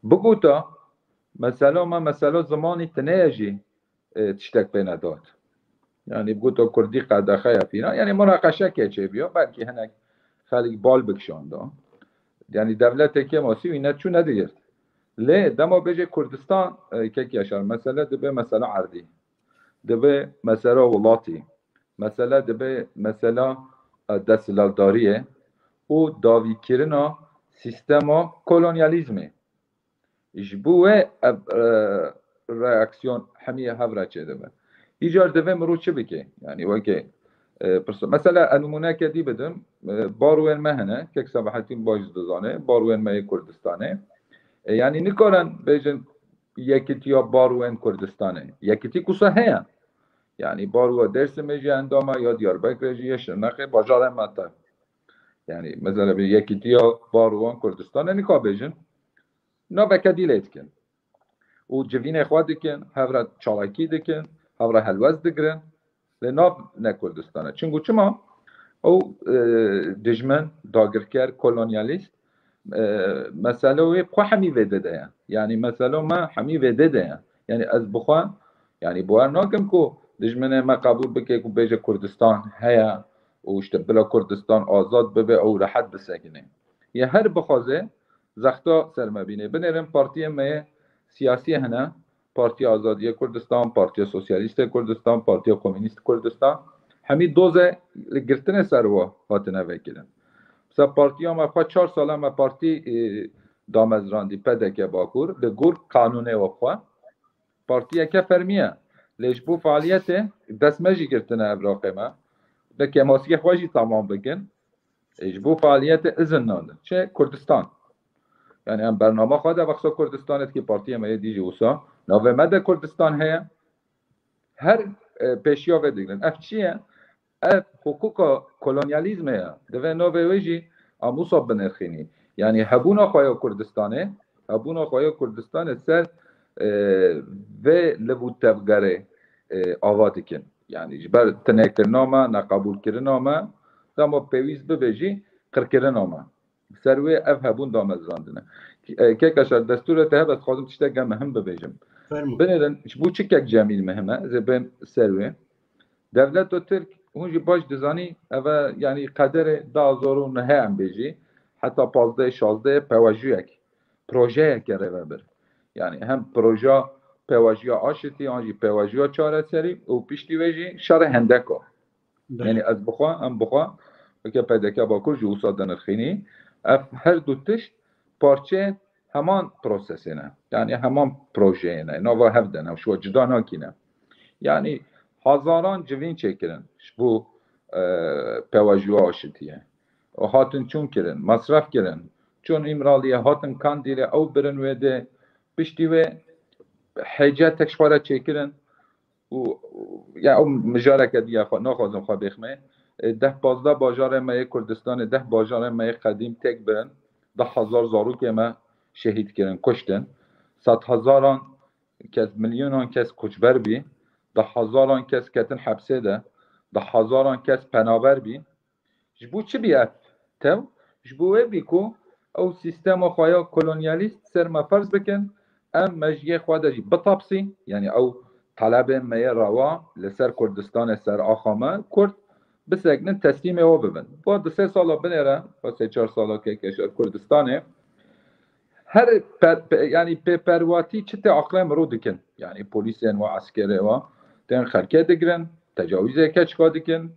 Bigota, mesela me mesela zimanî tine ye jî, e, tiştek pê nedat. Yanî bigota kurdî qedexe ye fîlan. Yanî munaqeşeke çêbiya, belkî hinek xelk bal bikişanda. Yanî dewletê kêmasî wî neçû nedigirt. Lê dema bêje Kurdistan, e, Kek Yaşar, mesele dibe mesela erdî. Dibe mesela welatî. Mesele dibe mesela, e, desthilatdariyê û davîkirina sîstema kolonyalîzmê. Ji bo wê ev, e, reaksiyon hemî hev re çêdibe. Îcar divê mirov çi bike? Yanî weke, e, pirsa-, mesela ez nimûneke dî bidim, e, barûyên me hene, kek Sebahettin baş dizane, barûyên me yê Kurdistanê. E, yanî nikarin bêjin yekitiya barûyên Kurdistanê. Yekitî kusa heye. Yanî barûya Dêrsimê jî endam e, ya Diyarbekirê jî, ya Şirnexê, bajarên me te. Yanî mesela bir yekitiya barûyan Kurdistanê nika bêjin, naveke dî lê dikin. Û civînê xwe dikin, hev re çalakî dikin, hev re helwest digirin. Lê nav ne Kurdistan e. Çimkû çima? Ew, e, dijmin, dagirker, kolonyalîst, e, meselo wê xwe hemî vê de de ye. Yanî meselo me hemî vê de de ye. Yanî ez bi xwe, yanî bawer nakim ku dijminê me qebûl bike ku bêje Kurdistan heye û işte bila Kurdistan azad bibe ew rehet bisekine. Yê her bixwaze zexta ser me bîne. Binêrin partiyê me yê siyasî hene, Partiya Azadiyê Kurdistan, Partiya Sosyalîst ê Kurdistan, Partiya Komînîst Kurdistan, hemî doze li girtinê ser we hatine vekirin. Mesela partiya me xwe çar sala me partî, e, damezrandî, P D K Bakur, li gor qanûnê we xwe. Partiyeke fermî ye. Lê ji bo faaliyetê dest me jî girtine evraqê me. De kêmasiyê xwe jî tamam bikin. E, ji bo faaliyetê izin nadin. Çi? Kurdistan. Yani em bernama xwe de wexta Kurdistanê dikî, partiya me yê dî jî wisa. Navê me de Kurdistan heye. Her, e, pêşiya vê digrin. Ev çi ye? Ev hukuka kolonyalîzmê ye. Divê navê wê jî em wisa binirxînî. Yani hebûna xwe ya Kurdistanê, hebûna xwe ya Kurdistanê ser, e, vê liv û tevgerê, e, ava dikin. Yani ji ber tinêkirina me, neqebûlkirina me, dema pêwîst bibe jî qirkirina me. Ser wê ev hebûn damezrandine. E, Kek Aşar, destûrê te hebe, ez dixwazim tişteke mehim bibêjim. Fermo. Binêrin, ji bo çi Kek Cemîl mehim e? Ez ê bên ser wê. Devleto Tirk, hûn jî baş dizanî, ev e, yanî qederê du hazar û nehê em bêjî, heta pazdehê şazdehê pêvajoyek, projeyeke rêvebir. Yani hem proja pêvajoya aşitî, an jî pêvajoya çareserî û piştî wê jî şerê hendeka. Belê. Yani ez bixwe, em bixwe, weke P D K Bakur jî wisa dinirxînî. Ev her du tişt parçeyên heman prosesê ne. Yani heman projeyê ne. Nava hev de ne. Şiwa cida nakîne. Yani hezaran civîn çêkirin ji bo, e, pêvajoya aşitiyê. Û hatin çûn kirin, mesref kirin. Çûn Îmraliyê, hatin Kandîlê, ew birin wê de. Piştî wê hêcetek ji xwe re çêkirin. Û, û, ya ew mijareke diye xwe, naxwazim xwe bêxime. E, deh pazdeh bajarê me yê Kurdistanê, deh bajarê me yê qedîm têk birin. Deh hezar zarokê me şehîd kirin, kuştin. Sed hezaran kes, milyonan kes koçber bî. Deh hezaran kes ketin hepsê de. Deh hezaran kes penaber bî. Ji bo çi bî ev tev? Ji bo wê bî ku ew sîstema xwe ya kolonyalîst ser me ferz bikin, em mejiyê xwe de jî bitapsî, yanî ew telebên me yê rewa li ser Kurdistanê, ser axa me Kurd, bisekinin, teslîmê we bibin. Va du sê sala binêre, va sê çar sala Kek Aşar Kurdistanê, her per-, pe-, yanî pêperwatî çi tê aqlê mirov dikin. Yanî polîsên we, eskerê we tên xelkê digirin, tecawîzê keçika dikin,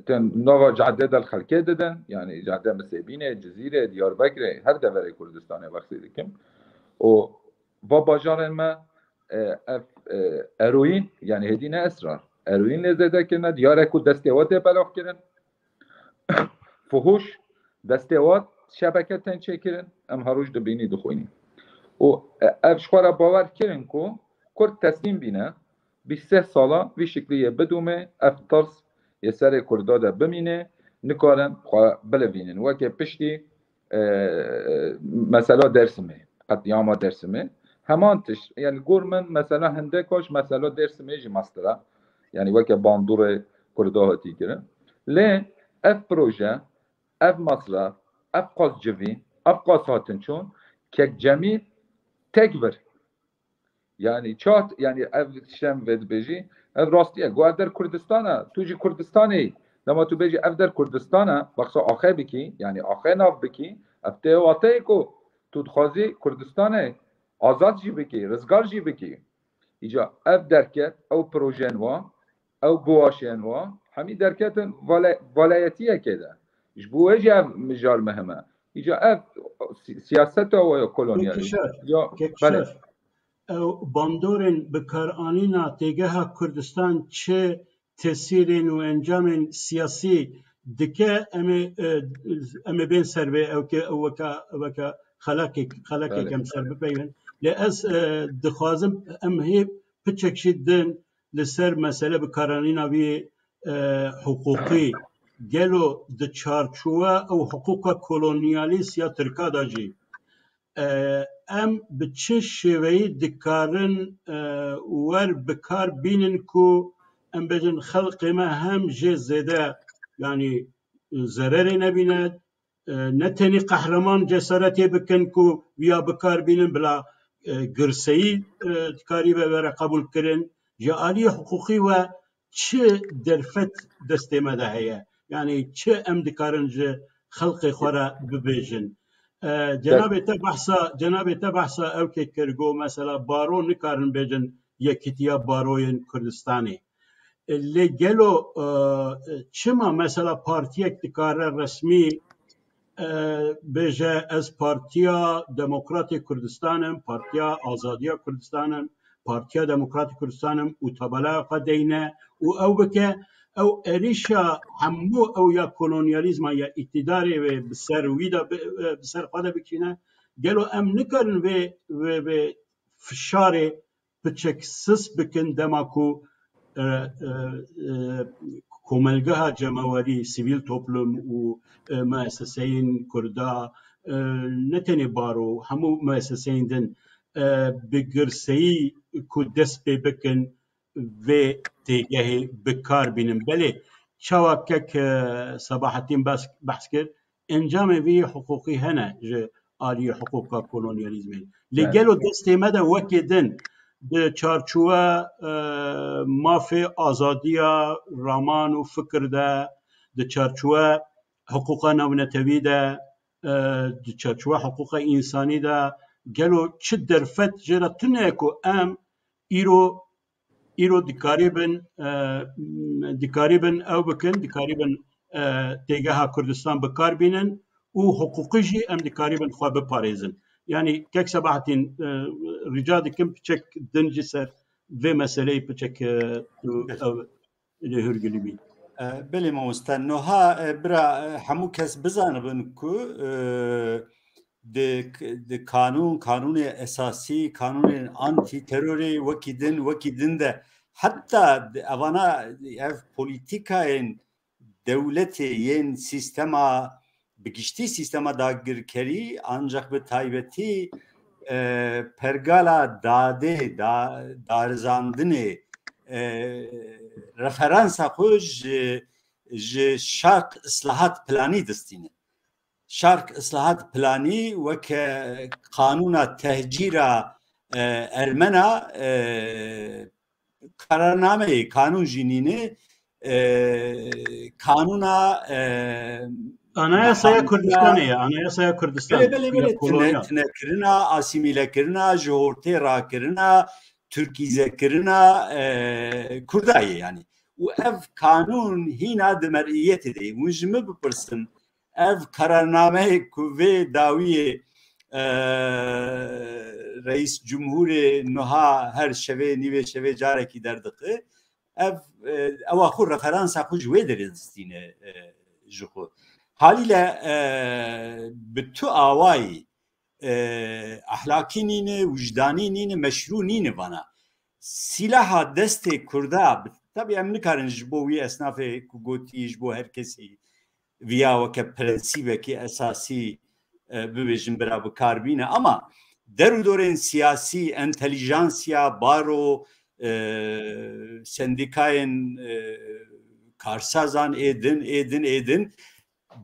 tên nava cadê de li xelkê didin, yanî cadê Misêbînê, Cizîrê, Diyarbekirê, her deverê Kurdistanê behsê dikim. Û va bajarên me, e, ev, e, eroîn, yanî hêdî ne esrar, eroîn lê zêde kirine, diyar e ku destê we tê belav kirin. Fuhuş, destê we şebeke tên çêkirin, em her roj dibînî, dixwînî. Û, e, ev ji xwe re bawer kirin ku Kurd teslîm bîne, bîst sê sala vî şiklî yê bidûme, ev tirs yê serê Kurda de bimîne, nikarin xwe bilivînin. Weke piştî, e, mesela Dêrsimê, qetlîama Dêrsimê, heman tişt, yani gor min mesela hindeka ji mesela Dêrsimê jî mestir e. Yani weke bandorê Kurda hatî kirin. Lê ev proje, ev mesref, ev qas civîn, ev qas hatin çûn, Kek Cemîl tek bir. Yani çat, yani ev tiştem vê dibêjî, ev rastî ye. Got ev der Kurdistan e, tu jî Kurdistanê yî. Dema tu bêjî ev der Kurdistan e, baxsa axê bikî, yani axê nav bikî, ev tê wateyê ku tu dixwazî Kurdistanê azad jî bikî, rizgar jî bikî. Îca ev derket, ew projeyên wa, ew guwaşên wa, hemî derketin vale-, velayetiyekê de. Ji bo wê jî ev mijar mihim e. Îca ev si-, siyaseta wa ya kolonyalîst. Kek Aşar, ya, Kek belê. Aşar. ew bandorên bikaranîna têgeha Kurdistan çi tesîrên û encamên siyasî dike, em ê, e, em ê bên ser vê, ew ke, ew weke, weke xelakek, xelakek Belê. em ser bipeyvin. Lê ez, e, dixwazim em hê piçek jî din li ser mesele bikaranîna vî, e, hiqûqî. Gelo di çarçowa ew hiqûqa kolonyalîst ya Tirka de jî, e, em bi çi şêweyî dikarin, e, wer bi kar bînin ku em bêjin xelqê me hem jê zêde, yanî zererê nebîne, e, ne tenê qehreman cesaretê bikin ku viya bi kar bînin, bila, e, girseyî, e, dikarî ve were qebûl kirin. Ji aliyê hiqûqî we çi derfet destê me de heye? Yanî çi em dikarin ji xelqê xwe re bibêjin? E, cenabê te behsa, cenabê te behsa ew kê kir, got mesela baro nikarin bêjin Yekîtiya Baroyên Kurdistanê. E, lê gelo, e, çima mesela partiyek dikare resmî, e, bêje, ez Partiya Demokratê Kurdistan im, Partiya Azadiya Kurdistan im, Partiya Demokratê Kurdistan im û tabelaya xwe deyne û ew bike, ew êrîşa hemû ew ya kolonyalîzma ya îtidarê wê bi ser wî de bi, e, bi ser xwe de bikîne. Gelo em nikarin vê, vê, vê fişarê piçek sis bikin dema ku, e, e, e, komelgeha cemawerî, sivîl toplum û, e, mueseseyên Kurda, e, ne tenê baro, hemû mueseseyên din, e, bi girseyî ku dest pê bikin vê têgehê bi kar bînin. Belê, çawa kek, e, Sebahettin bes-, behs kir, encamê vî hiqûqî hene ji aliyê hiqûqa kolonyalîzmê. Lê Evet. gelo destê me de wekî din di çarçowe, e, mafê azadiya raman û fikir de, di çarçowe hiqûqa navnetewî de, e, di çarçowe hiqûqa însanî de, gelo çi derfet jê re tune ku em îro îro dikarîbin, e, dikarîbin ew bikin, dikarîbin, e, têgeha Kurdistan bi kar bînin û hiqûqî jî em dikarîbin xwe biparêzin. Yanî kek Sebahatîn, e, rica dikim piçek din jî ser vê meseleyê piçek, e, tu Evet. ew lê hûrgilî bî. E, belê mamoste, noha, e, bira, e, hemû kes bizanibin ku, e, di, di kanûn, kanûnê esasî, kanûnên antî-terorê wekî din, wekî din de, heta di evana ev polîtîkayên dewletê yên sîstema, bi giştî sîstema dagirkerî, ancak bi taybetî, e, pergala dadê, da-, darizandinê, e, referansa xwe ji, ji şark islahat planî distîne. Şark islahat planî weke qanûna tehcîra, e, ermena, e, kararnameyê, kanûn jî nîne, e, kanûna, e, Anayasaya mehamîna Kurdistanê ye, Anayasaya Kurdistan. Belê, belê, Ya belê, tine-, kolonya. tinekirina, asîmîlekirina, ji hortê rakirina, Tirkîzekirina, e, Kurda ye yanî. Û ev kanûn hîna di mer'iyetê de ye. Hûn ji min bipirsin, ev kararnameyê ku vê dawiyê, e, Reîs Cumhurê niha her şevê, nîvê şevê carekî derdixi, ev, e, ewa xwe referansa xwe ji wê derê distîne, e, ji xwe. Halîle, e, bi tu awayî, e, ahlakî nîne, wijdanî nîne, meşrû nîne vana. Sîlaha destê Kurda, bi-, tabî em nikarin ji bo wî esnafê ku gotî, ji bo her kesî viya weke prensîbekî esasî, e, bibêjin bira bi kar bîne. Ama der û dorên siyasî, entelijansiya, baro, e, sendîkayên, e, karsazan ê din, ê din, ê din,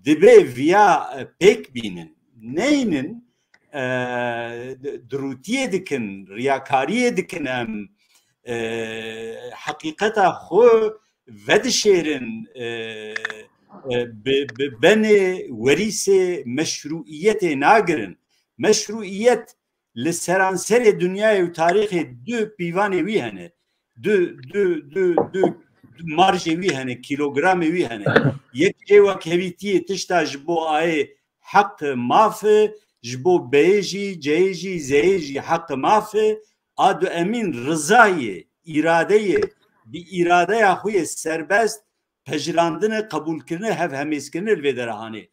dibe viya, e, pêk bînin. Neynin, e, di-, dirûtiyê dikin, riyakariyê dikin em, e, heqîqeta xwe vedişêrin, e, e, bi, bi benê werîsê meşrûiyetê nagirin. Meşrûiyet li seranserê dinyayê û tarîxê du pîvanê wî hene. Du, du, du, du, du marjê wî hene, kîlogramê wî hene. Yek jê wekhevîtiyê tişta ji bo ayê heq maf e, ji bo beyê jî, ceyê jî, zeyê jî heq maf e. A duemîn riza ye, îrade ye, bi îradeya xwe yê serbest pejirandine, qebûlkirine, hevhemêzkirine li vê dera hanê.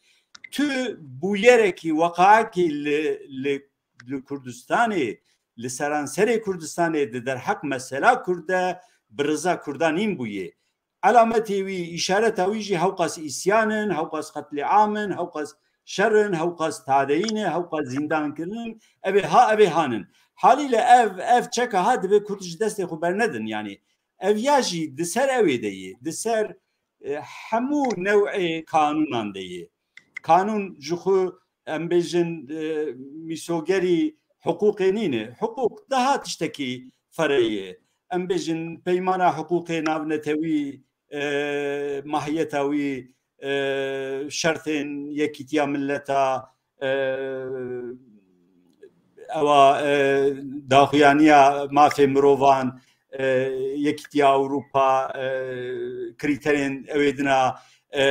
Tu bûyerekî, weqaekî li, li, li Kurdistanê, li seranserê Kurdistanê di derheq mesela Kurd de bi riza Kurda nîn bûye. Elametê wî, îşareta wî jî hewqas îsyan in, hewqas qetlîam in, hewqas şer in, hewqas tadeyî ne, hewqas zîndankirin in. Ev ê ha, ev ê han in. Halîle ev, ev çeka ha divê Kurd ji destê xwe bernedin. Yanî ev ya jî di ser ew ê de ye, di ser, e, hemû new'ê kanûnan de ye. Kanûn ji xwe, em bêjin, e, mîsogerî hiqûqê nîne. Hiqûq daha tiştekî fereyê. Em bêjin peymana hiqûqê navnetewî, e, mahiyeta wî, e, şertên yekîtiya mileta, e, ewa, e, daxuyaniya mafê mirovan, e, Yekîtiya Ewropa, e, krîterên ew ê dina, e,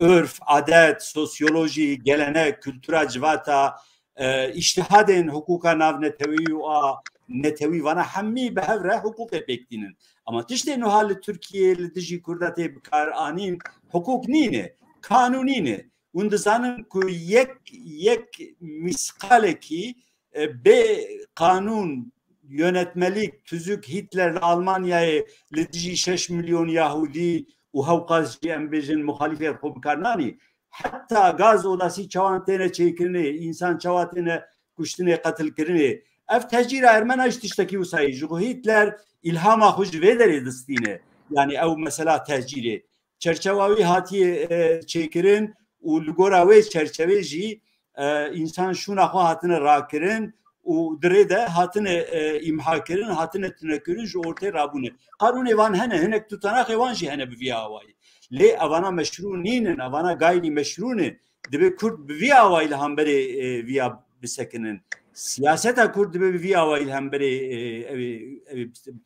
örf, adet, sosyolojî, gelenek, kultura civata, e, îştihadên hiqûqa navnetewî û a netewî, vana hemî bi hev re hiqûqê pêk tînin. Ama tiştê nuha li Tirkiyê li dijî Kurda tê bikaranîn, hiqûq nîne, kanûnî ne. Hûn dizanin ku yek, yek mîsqalekî, e, bê qanûn, yönetmelik, tüzük Hitler li Almanyayê li dijî şeş milyon Yahudî û hewqas jî em bêjin muxalîfê xwe bi kar nanî. Heta gaz odasî çawan têne çêkirinê, însan çawa têne kuştinê, qetilkirinê. Ev tehcîra ermena ji tiştekî wisa ye. Ji xwe Hitler îlhama xwe ji vê derê distîne. Yani ew mesela tehcîrê. Çerçewa wî hatiye, e, çêkirin û li gora wê çerçevê jî, e, însan şûna xwe hatine rakirin û di rê de hatine, e, îmha kirin, hatine tunekirin, ji ortê rabûne. Qanûnê van hene, hinek tutanaxê wan jî hene bi vî awayî. Lê evana meşrû nînin, evana gayrî meşrû ne. Divê Kurd bi vî awayî li hemberê, e, viya bisekinin. Siyaseta Kurd divê bi vî awayî li hemberê, e, ew ê, ew ê bisekinin.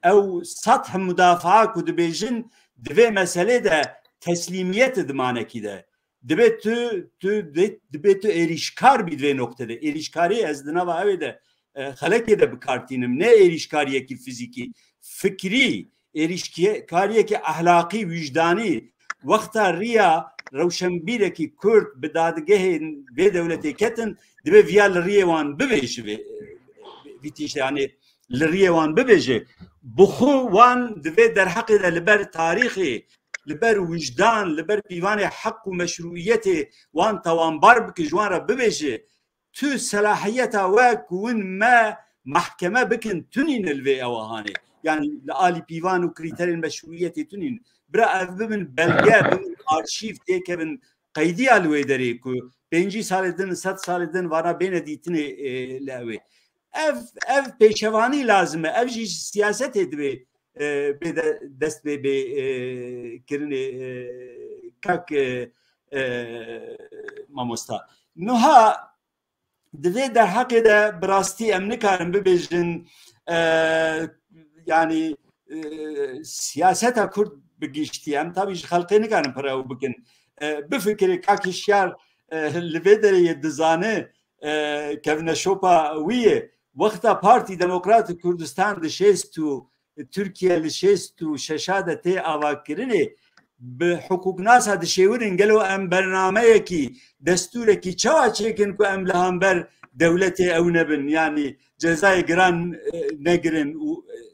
Ew sath mudafaa ku dibêjin, di vê meselê de teslîmiyet di manekî de. Dibê tu, tu, dê-, dibê tu êrîşkar bî di vê noqtê de. Êrîşkarî ez di nava ew ê de, e, xelekê de bi kar tînim. Ne êrîşkariyekî fizîkî, fikrî, êrîşkariyekî ehlaqî, wijdanî. Wexta riya rewşenbîrekî Kurd bi dadgehên vê dewletê ketin, divê viya li riyê wan bibêje vê, vî tiştê, yani li riyê wan bibêje. Bi xwe wan di vê derheqê de li ber tarîxê, li ber wijdan, li ber pîvanê heq û meşrûiyetê wan tawanbar bike, ji wan re bibêje, tu selahiyeta we ku hûn me mahkeme bikin, tu nîne li vê ewahanê. Yani li alî pîvan û krîterên meşrûiyetê tu nîne. Bira ev bibin belge, bibin arşîv, têkevin qeydiya li wê derê ku pêncî salê din, sed salê din vana bêne dîtinê, e, li ew ê. Ev, ev pêşevanî lazim e. Ev jî ji siyasetê divê, e, bê de, dest bê, bê, e, kirinê, e, kak, e, e, mamosta. Niha di vê derheqê de bi rastî em nikarin bibêjin, e, yani, e, siyaseta Kurd bi giştî, em tabî ji xelkê nikarin pir ew bikin. E, bifikirê kak Hişyar, e, li vê derê yê dizane, e, kevneşopa wî ye. Wexta Partî Demokratî Kurdistan di şêst û Tirkiye li şêst û şeşa de tê avakirinê, bi hiqûqnasa dişêwirin, gelo em bernameyekî, destûrekî çawa çêkin ku em li hember dewletê ew nebin, yanî cezayê giran, e, negirin û, e,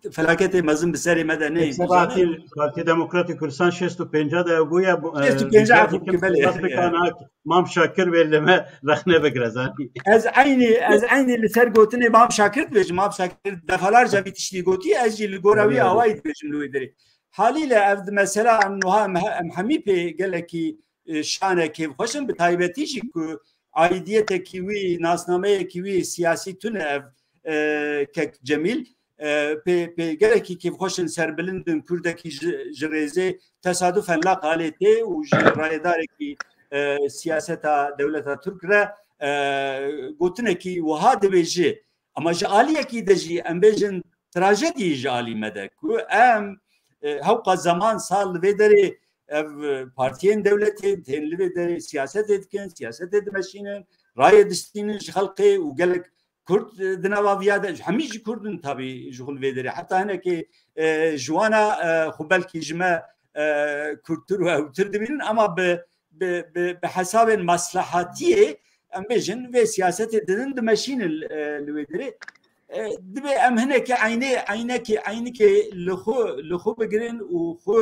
felaketê mezin bi serê me de neyên. Sebatî Partî Demokratî Kurdistan şêst û pênca de bûye, bu, e, şêst û pênca, efû bike, belê. Mam Şakir bê li me rexne bigire, zanî. Ez eynî, ez eynî li ser gotinê Mam Şakir dibêjim. Mam Şakir defalarca vî tiştî gotî, ez jî li gora wî awayî dibêjim li wê derê. Halîle ev di mesela em nuha em he-, em hemî pê gelekî, e, şane kêfxweş in, bi taybetî jî ku aîdiyetekî wî, nasnameyekî wî siyasî tune ev, e, kek Cemîl. E, pê, pê gelekî kêfxweş in, serbilind in, Kurdekî ji, ji rêzê tesadüfen la qalê tê û ji rayedarekî, e, siyaseta dewleta Tirk re, e, gotinekî wiha dibêje. Ama ji aliyekî de jî em bêjin trajediyê ji alî me de ku em, e, hewqa zeman sal li vê derê ev, e, partiyên dewletê tên li vê derê siyasetê dikin, siyasetê dimeşînin, rayê distînin ji xelkê û gelek Kurd, e, di nava viya de, hemî jî Kurd in tabî ji xwe li vê derê. Heta hinekê, e, ji wana, e, xwe belkî ji me, e, Kurdtir û ewtir dibînin, ama bi, bi, bi, bi hesabên meslehatiyê, em bêjin, vê siyasetê didin, dimeşînin, e, li wê derê. E, dibê em hinekê eynê, eynekê, eynikê li xwe, li xwe bigirin û xwe,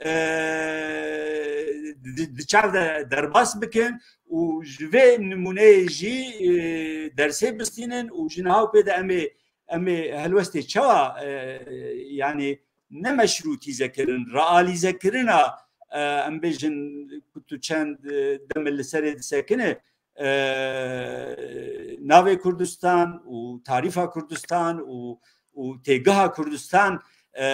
e, di, di çav de derbas bikin û ji vê nimûneyê jî, e, dersê bistînin û ji niha û pê de em ê, em ê helwestê çawa, e, yanî ne meşrûtîzekirin, realîzekirina, e, em bêjin ku tu çend, e, dem li serê disekine, e, navê Kurdistan û tarîfa Kurdistan û, û têgiha Kurdistan, e,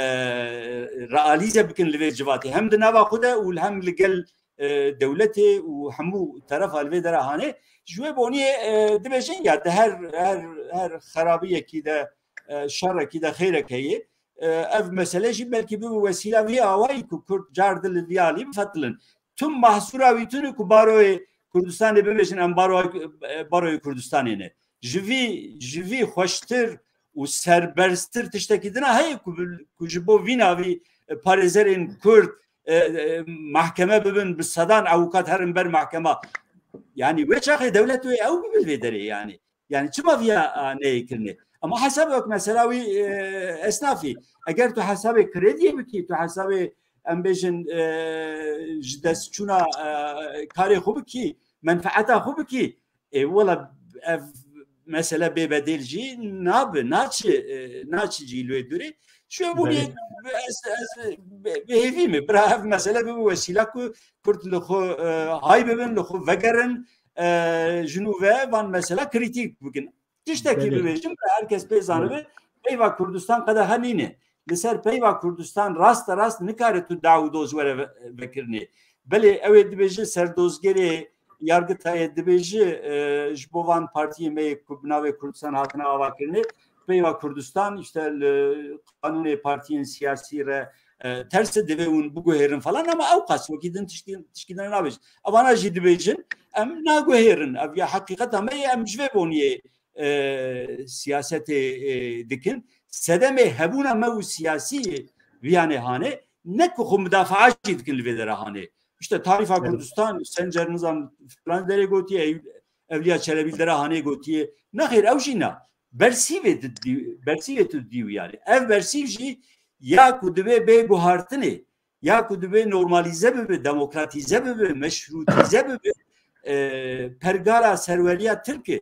realîze bikin li vê civatê. Hem di nava xwe de û hem li gel, e, dewletê û hemû terefa li vê dera hanê. Ji wê boniyê, e, dibêjin ya di her, her, her xerabiyekî de, e, şerekî de xêrek heye. E, ev mesele jî belkî bibe wesîla vî awayî ku Kurd car di li vî alî bifetilin. Tim mahsûra wî tune ku baroyê Kurdistanê bibêjin em baroya, e, baroyê Kurdistanê ne. Ji vî, ji vî xweştir û serberstir tiştekî dina heye ku, ku ji bo vî navî, e, parêzerên Kurd, e, e, mahkeme bibin, bi sedan ewkat herin ber mahkema. Yanî wê çaxê dewlet wê ew bibe vê derê yanî. Yani çima viya, a, neyê kirinê? Ama hesabê wek mesela wî, e, esnafî. Eger tu hesabê krediyê bikî, tu hesabê, em bêjin, e, ji destçûna, e, karê xwe bikî, menfeeta xwe bikî, ê, wela ev mesele bê bedêl jî nabe, naçi, e, naçi cî li wê durê. Ji wê bûnê ez, ez bi, bi hêvî me. Bira ev mesele bibe wesîla ku Kurd li xwe, e, hay bibin, li xwe vegerin, e, ji nû ve van mesela krîtîk bikin. Tiştekî Belê. bibêjim, her kes pê zanibe, peyva Kurdistan qedexe nîne. Li ser peyva Kurdistan raste rast nikare tu daw û doz were ve-, vekirinê. Belê ew ê dibêje serdozgerê Yargitayê dibêje, e, ji bo van partiyê me yê ku bi navê Kurdistan hatine avakirinê, peyva Kurdistan, işte, li qanûnê partiyên siyasî re, e, ters e, divê hûn biguhêrin falan, ama ew qas wekî din tişkî, tişkî din nabêjin. Evana jî dibêjin, em naguhêrin. Ev ya heqîqeta me ye, em ji vê boniyê, e, siyasetê, e, dikin. Sedemê hebûna me û siyasî viyanê hanê, ne ku xwe mudafaa jî dikin li vê dera hanê. İşte Tarifa Evet. Kurdistan, Sencer Nizam filan derê gotiye, Ev-, Evliya Çelebi dera hanê gotiye. Nexêr, ew jî na. Bersîvê tu dî-, bersîvê tu dî yani. Ev bersîv jî ya ku divê bê guhartinê, ya ku divê normalîze bibe, demokratîze bibe, meşrûtîze bibe, e, pergala serweriya Tirk e,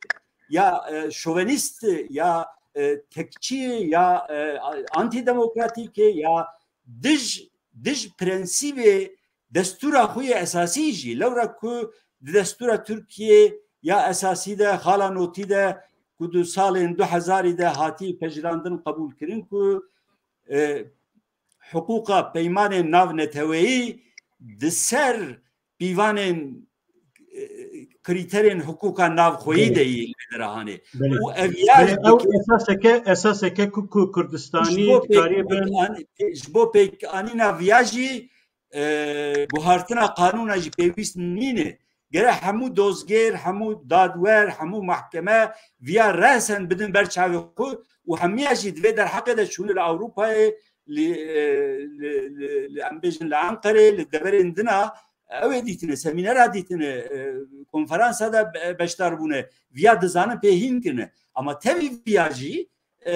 ya, e, şovenîst e, ya, e, tekçî e, ya, e, antîdemokratîk e, ya dij, dij prensîbê destûra xwe yê esasî jî, lewra ku di destûra Tirkiyê ya esasî de, xala notî de, ku di salên du hezarî de hatî pejirandin, qebûl kirin ku, e, hiqûqa peymanên navneteweyî di ser pîvanên, e, krîterên hiqûqa navxweyî Belê. de yî li derahanê. Belê. Û ev ya Belê, ew dike esaseke, esaseke ku, ku Kurdistanî Ji bo pêk-, dikarî bin. pêkanî-, ji bo pêkanîna viya jî, e, guhartina qanûna jî pêwîst nîne. Gere hemû dozgêr, hemû dadwer, hemû mahkeme viya resen bidin ber çavê xwe û hemiya jî di vê derheqê de çûne li Ewropayê, li, e, li, li, li, em bêjin li Enqerê, li deverên dina, ew ê dîtine, semînera dîtine, e, konferansa de be-, beşdar bûne, viya dizanin pê hîn kirine. Ama tevî viya jî, e,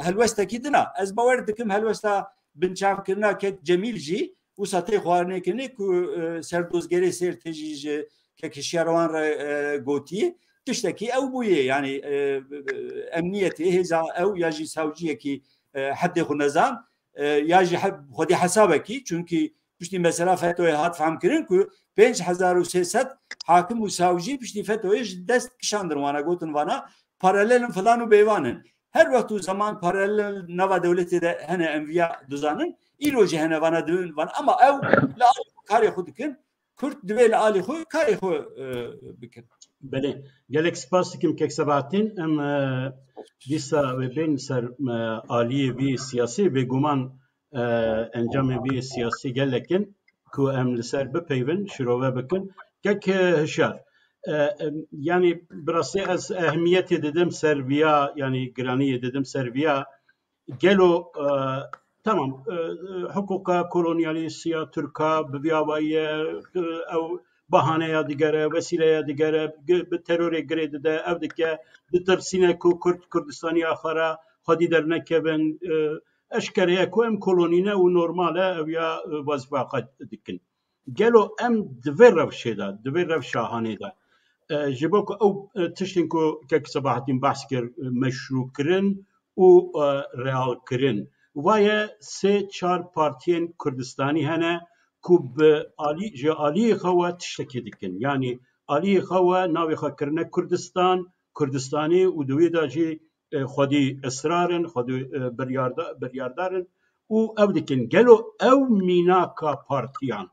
helwestekî dina. Ez bawer dikim helwesta binçavkirina kek Cemîl jî wisa tê xwarinê kirinê ku, e, serdozgerê sêr tê jî ji kek Hişyar wan re, e, gotiye. Tiştekî ew bûye, yanî, e, emniyetê hêza ew ya jî savciyekî, e, heddê xwe nezan, e, ya jî he-, xwedî hesabekî, çunkî piştî mesela FETÖ'yê hat fehmkirin ku pênc hezar û sê sed hakim û savcî piştî FETÖ'yê ji dest kişandin wana, gotin vana paralel in filan û bêvan in. Her wext û zeman paralel nava dewletê de hene em viya dizanin, îro jî hene vana dibin vana, ama ew li alî karê xwe dikin, Kurd divê li alî xwe karê xwe, e, bikin. Belê. Gelek spas dikim kek Sebahattin. Em, e, dîsa wê bên ser, e, aliyê vî siyasî, bêguman, e, encamê vî siyasî gelek in ku em li ser bipeyvin, şirove bikin. Kek, e, Hişyar, E, e, yani bi rastî ez ehemiyetê didim ser viya, yani giraniyê didim ser viya. Gelo, e, tamam, e, e, hiqûqa kolonyalîst ya Tirka bi vî avayî ye, e, ew bahaneya digere, wesîleya digere, gi-, bi terorê girê dide, ev dike, ditirsîne ku Kurd Kurdistaniya xwe re xwedî dernekevin, e, eşkere ye ku em kolonî ne û normal e, ew ya, e, wezîfa xwe dikin. Gelo em di vê rewşê de, di vê rewşa hanê de, e, ji bo ku ew, e, tiştên ku kek Sebahatîn behs kir, e, meşrû kirin û, e, real kirin. Vaye sê çar partiyên Kurdistanî hene ku bi alî, ji aliyê xwe we tiştekî dikin. Yanî aliyê xwe we navê xwe kirine Kurdistan, Kurdistanî û di wê de jî, e, xwedî israr in, xwedî, e, biryarda-, biryardar in û ev dikin. Gelo ew mînaka partiyan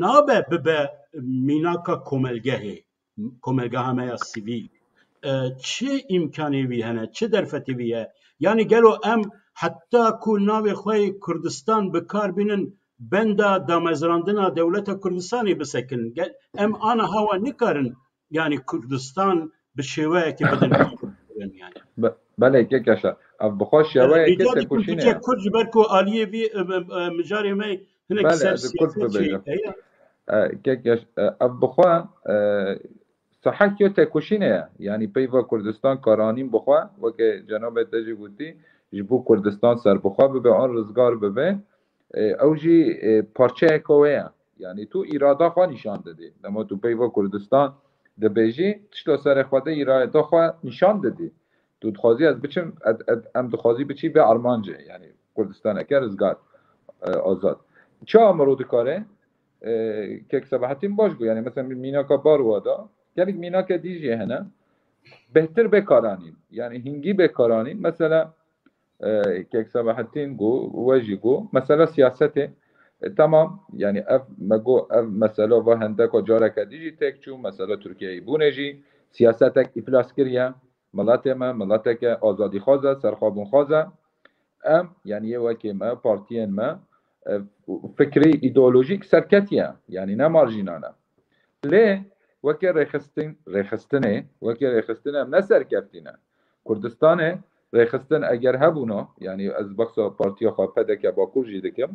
nabe bibe mînaka komelgehê, komelgeha me ya sivîl? E, çi îmkanê wî hene, çi derfetê wî ye? Yanî gelo em heta ku navê xwe yê Kurdistan bi kar bînin, benda damezrandina dewleta Kurdistanê bisekin? Gel, em aniha we nikarin, yanî Kurdistan bi şêweyekê bidin yani. Be-, belê, kek Yaşar. Ev bi xwe şêweyeke Rica dikim, têkoşînê ye. Kurd ji ber ku aliyê vî, e, e, e, mijarê me hinek Belê, ser ez ê Kurd siyaset bibêjim. Heye. E, kek Yaş-, e, ev bi xwe, e, sahek yo têkoşînê ye. Yanî peyva Kurdistan karanîn bi xwe, weke cenabê te jî gotî, ji bo Kurdistan serbixwe bibe, an rizgar bibe, e, ew jî, e, parçeyeke wê ye. Yanî tu îrada xwe nîşan didî. Dema tu peyva Kurdistan dibêjî, tişta serê xwe de îrada xwe nîşan didî. Tu dixwazî ez biçim, ed-, ed-, em dixwazî biçî vê armancê, yanî Kurdistaneke rizgar, e, azad. Çawa miro dikare? E, kek Sebahatîn baş bû, yanî mesela mînaka Barwa da, gelek mînake dî jî hene, bêhtir bê karanîn, yanî hingî bê karanîn. Mesela, e, kek Sebahatîn got, we jî got, mesela siyasetê, e, temam, yanî ev, me got, ev mesela va hendeka careke dî jî têk çû, mesela Tirkiyeyê bûne jî siyasetek îflas kiriye, miletê me, mileteke azadîxwaz e, serxwebûnxwaz e. Em, yanî yê wekê me, partiyên me, e, fikrî, îdeolojîk serketiye, yanî ne marjînan e. Lê weke rêxistin, rêxistinê, weke rêxistin em ne serkeftî ne. Kurdistanê rêxistin eger hebûna, yanî ez behsa partiya xwe P D K Bakur jî dikim,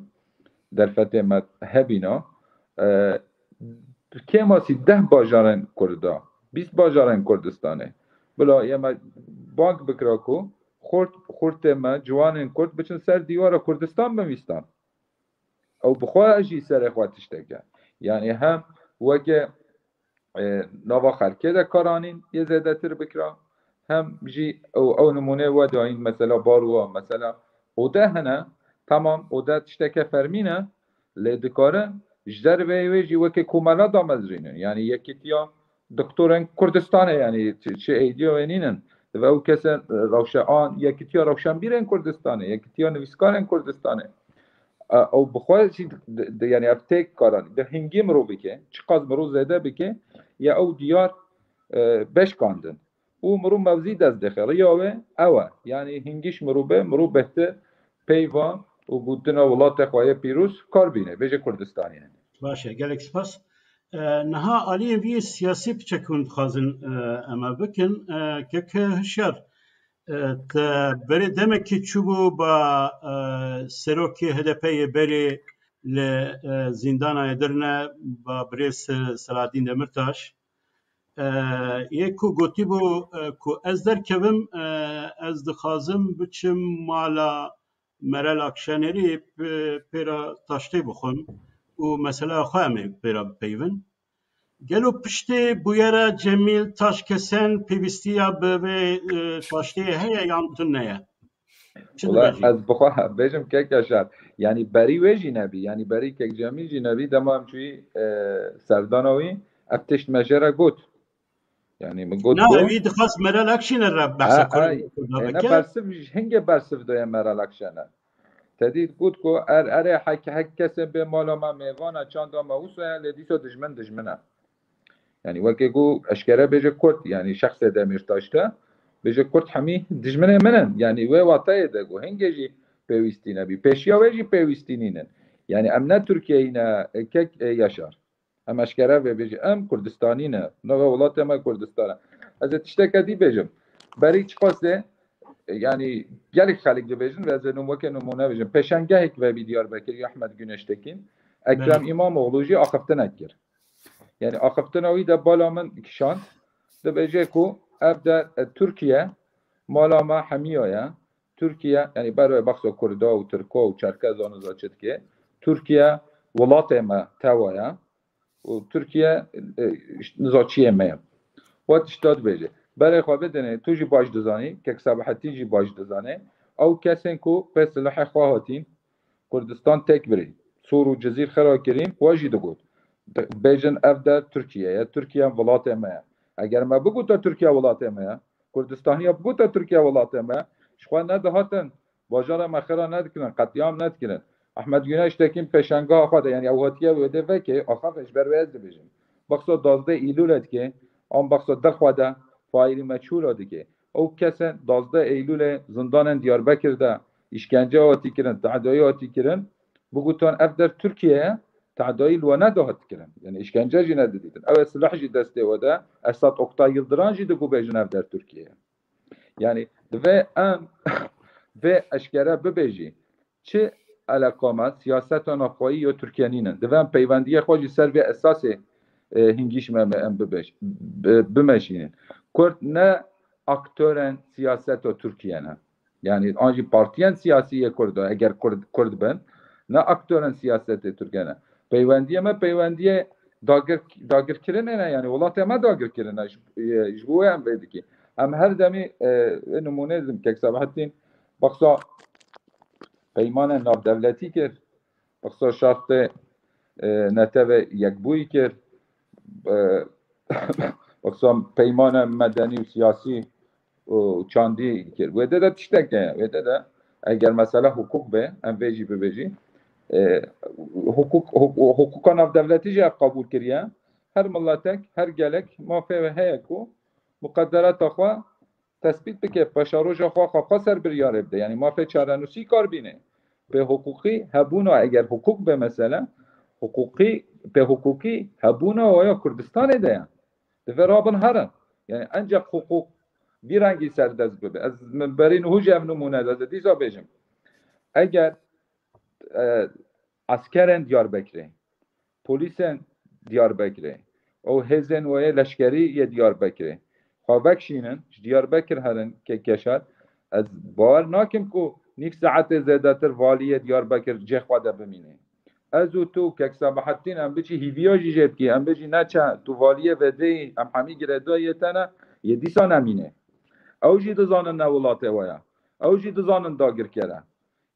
derfetê me hebîna, e, kêmasî deh bajarên Kurda, bîst bajarên Kurdistanê. Bila ye me bang bikira ku xurt, xurtê me, ciwanên Kurd biçin ser dîwara Kurdistan binivîstan. Ew bi xwe jî serê xwe tiştek e. Yanî hem weke, e, nava xelkê de karanîn yê zêdetir bikira, hem jî ew, ew nimûnê we dayîn, mesela Barwa, mesela ode hene, temam, ode tişteke fermî ne, lê dikare ji derveyê wê jî weke komela damezrînin. Yanî Yekîtiya Doktorên Kurdistanê, yanî çi, çi êdî wê nînin. Divê ew kesên, e, rewşe-, an, Yekîtiya Rewşenbîrên Kurdistanê, Yekîtiya Nivîskarên Kurdistanê. E, ew bi xwe jî di, di, di, yanî ev têk karanî. Di hingî mirov bike, çiqas mirov zêde bike, ya ew diyar, e, beşkandin. Û mirov mewzî dest dixe. Riya wê ew e. Yanî hingî ji mirov be, mirov bêhtir peyva û gotina welatê xwe yê pîroz kar bîne, bêje Kurdistanî ne. Baş e, gelek spas. E, niha aliyên vî siyasî piçek hûn dixwazin, e, em ev bikin. E, kek Hişyar, e, te berê demekî çûbû ba, e, serokê H D P yê berê li, e, zîndana Edirne, ba birêz, e, Selahaddin Demirtaş. E, yê ku gotîbû, e, ku ez derkevim, e, ez dixwazim biçim mala Meral Akşenerî, pê-, pêra taştê bixwim û mesela xwe em ê pêra bipeyvin. Gelo piştê bûyera Cemîl Taşkesen pêwîstiya bi vê, e, taştê heye yan tune ye? Çi Wala dibêjî? Ez bi xwe bêjim kek Yaşar. Yanî berî wê jî nebî. Yanî berî kek Cemîl jî nebî. Dema em çûyî, e, serdana wî, ev tişt me jê re got. Yanî min got Na, ku ew ê dixwest Meral Akşener re behsa Ha, Kurd-, ay, Kurda e, ne bike. bersiv, hingê bersiv daye Meral Akşener. Te dît got ku er, erê hek, hek kesên bê mala me mêvan e, çanda me wisa ye, lê dîsa dijmin, dijmin e. Yanî wekî ku eşkere bêje Kurd, yanî şexsê Demîrtaş de bêje Kurd hemî dijminê min in. Yanî wê wateyê de ku hingê jî pêwîstî nebî. Pêşiya wê jî pêwîstî nînin. Yanî em ne Tirkiyeyî ne, e, kek, e, Yaşar. Em eşkere vê bêjin, em Kurdistanî ne. Navê welatê me Kurdistan e. Ez ê tişteke dî bêjim. Berî çiqasê, e, yanî gelek xelk dibêjin, ve ez ê num-, weke nimûne bêjim. Pêşengehek vebî Diyarbekirî Ehmed Güneştekin, Ekrem Belê. İmamoğlu jî axiftinek kir. Yani axiftina wî de bala min kişand, dibêje ku ev de, e, Tirkiye mala me hemiya ye. Tirkiye, yani berê baxsa Kurda û Tirka û Çerkeza niza çi dike. Tirkiye welatê me tewa ye. Û Tirkiye, e, niza çiyê me ye. Wa tişta dibêje. Berê xwe bidinê, tu jî baş dizanî, kek Sebahettin jî baş dizanê. Ew kesên ku pê silahê xwe hatîn, Kurdistan tek birî. Sûr û Cizîr xira kirîn, we jî digot. Bêjin ev der Tirkiye ye, Tirkiye welatê me ye. Eger me bigota Tirkiye welatê me ye, Kurdistaniya bigota Tirkiye welatê me ye, ji xwe nedihatin, bajara me xira nedikirin, qetlîam nedikirin. Ehmed Güneştekin pêşengeha xwe de, yani ew hatiye wê dê vekê, axafê ji ber wê ez dibêjim. Baxsa duwazdeh Eylûlê dike, an baxsa dil xwe de faîlî meçhûla dike. Ew kesên duwazdeh Eylûlê zindanên Diyarbekir de îşkence hatî kirin, tehdayî hatî kirin, bigotan ev der Tirkiye ye, tehdayî li we nedihat kirin. Yani îşkence jî nedidîtin. Ew ê silah jî destê we de, Esat Oktay Yildiran jî digot bêjin ev der Tirkiye ye. Yani divê em vê eşkere bibêjî. Çi eleqa me, siyaseta navxweyî ya Tirkiye nînin. Divê em peywendiyê xwe jî ser vê esasê, e, hingîş me, me em bibêj-, bi-, bimeşînin. Kurd ne aktorên siyaseta Tirkiye ne. Yani an jî partiyên siyasî yê Kurd e, eger Kurd, Kurd bin, ne aktorên siyasetê Tirkiye ne. Peywendiyê me peywendiyê dagir, dagirkirinê ne, yani welatê me dagirkirine. Ji, e, ji bo wê em vê dikî. Em her demî, e, wê nimûnê dizim, kek Sebahettin baxsa peymanên navdewletî kir, baxsa şartê, e, netewê yekbûyî kir, e, baxsa peymanên medenî û siyasî û çandî kir. Wê de de tiştek heye. Wê de de eger mesela hukuk be, em vê jî bibêjî, e, hukuk, huk-, hukuka navdewletî jî ev qebûl kiriye. Her miletek, her gelek mafê wê heye ku muqedderata xwe tespît bike, paşeroja xwe xwe xwe ser biryarê bide. Yani mafê çarenûsî kar bîne. Pê hukukî hebûna, eger hukuk be mesele, hukukî, pê hukukî hebûna waya Kurdistanê de ye. Divê rabin herin. Yani ancak hukuk vî rengî serdest bibe. Ez min berî niho jî ev nimûne de, ez ê dîsa bêjim. Eger, e, eskerên Diyarbekirê, polîsên Diyarbekirê û hêzên we yê leşkerî yê Diyarbekirê xwe vekişînin, ji Diyarbekir herin, kek Keşar, ez bawer nakim ku nîv saetê zêdetir valiyê Diyarbekir cê xwe de bimîne. Ez û tu, kek Sebahettin, em biçî hîviya jî jê bikî, em bijî neçe, tu valiyê vedeyî, em hemî girêdayî yê te ne, yê dîsa nemîne. Ew jî dizanin ne welatê we ye. Ew jî dizanin dagirker e.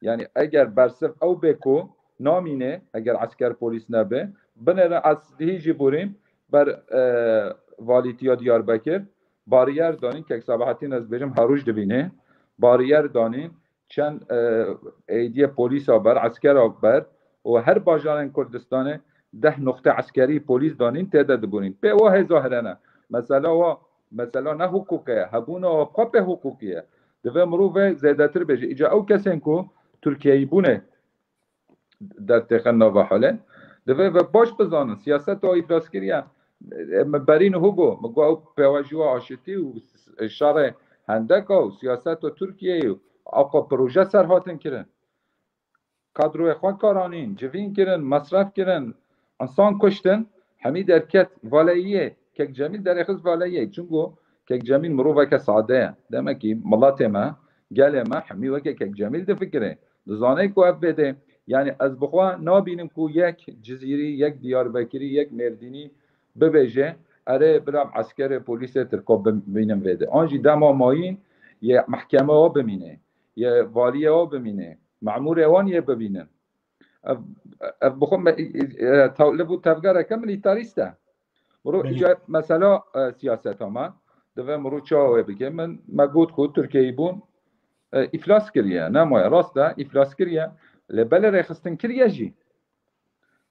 Yani eger bersiv ew bê ku namîne, eger esker polîs nebe, binêre ez hî jî borîm ber, e, valîtiya Diyarbekir, bariyer danîn, kek Sebahettin ez bêjim her roj dibîne, bariyer danîn, çend, e, êdiyê polîsa ber, eskera ber û her bajarên Kurdistanê deh noqte eskerî polîs danîn tê de dibûnîn. Pê wa hêza here ne. Mesela wa, mesela ne hukukê ye, hebûna wa xwe pê hukukî ye. Divê mirov vê zêdetir bêje. Îca ew kesên ku Tirkiyeyî bûne dertêxin nava hale. Divê ve baş bizanin. Siyaseta îflaskirî ye. E, min berî niho got. Min got ew pêvajoya aşitî û şerê hendeka û siyaseta Tirkiyeyê û ewqa proje ser hatin kirin. Kadroyê xwe karanîn, civîn kirin, mesref kirin, insan kuştin, hemî derket valeyiyê, kek Cemîl derêxist valeyiyê. Çunku kek Cemîl miroveke sade ye. Demekî miletê me, gelê me, hemî weke kek Cemîl difikire. Dizane ku ev bêde, yani ez bi xwe nabînim ku yek Cizîrî, yek Diyarbekirî, yek Mêrdînî bibêje, erê, bira eskerê polîsê Tirko bimînim vêde. An jî dema mayîn yê mehkeme wa bimîne, yê valiyê wa bimîne, memûrê wan yê bibînin. Ev, ev bi xwe me-, e, e, tew-, li bo tevgereke milîtarîst e. Miro Belê. Îca mesela, e, siyaseta me, divê miro çawa wê bike. Min, me got ku Tirkiyeyî bûn, e, îflas kiriye. Nemaye, rast e, îflas kiriye. Lê belê rêxistin kiriye jî.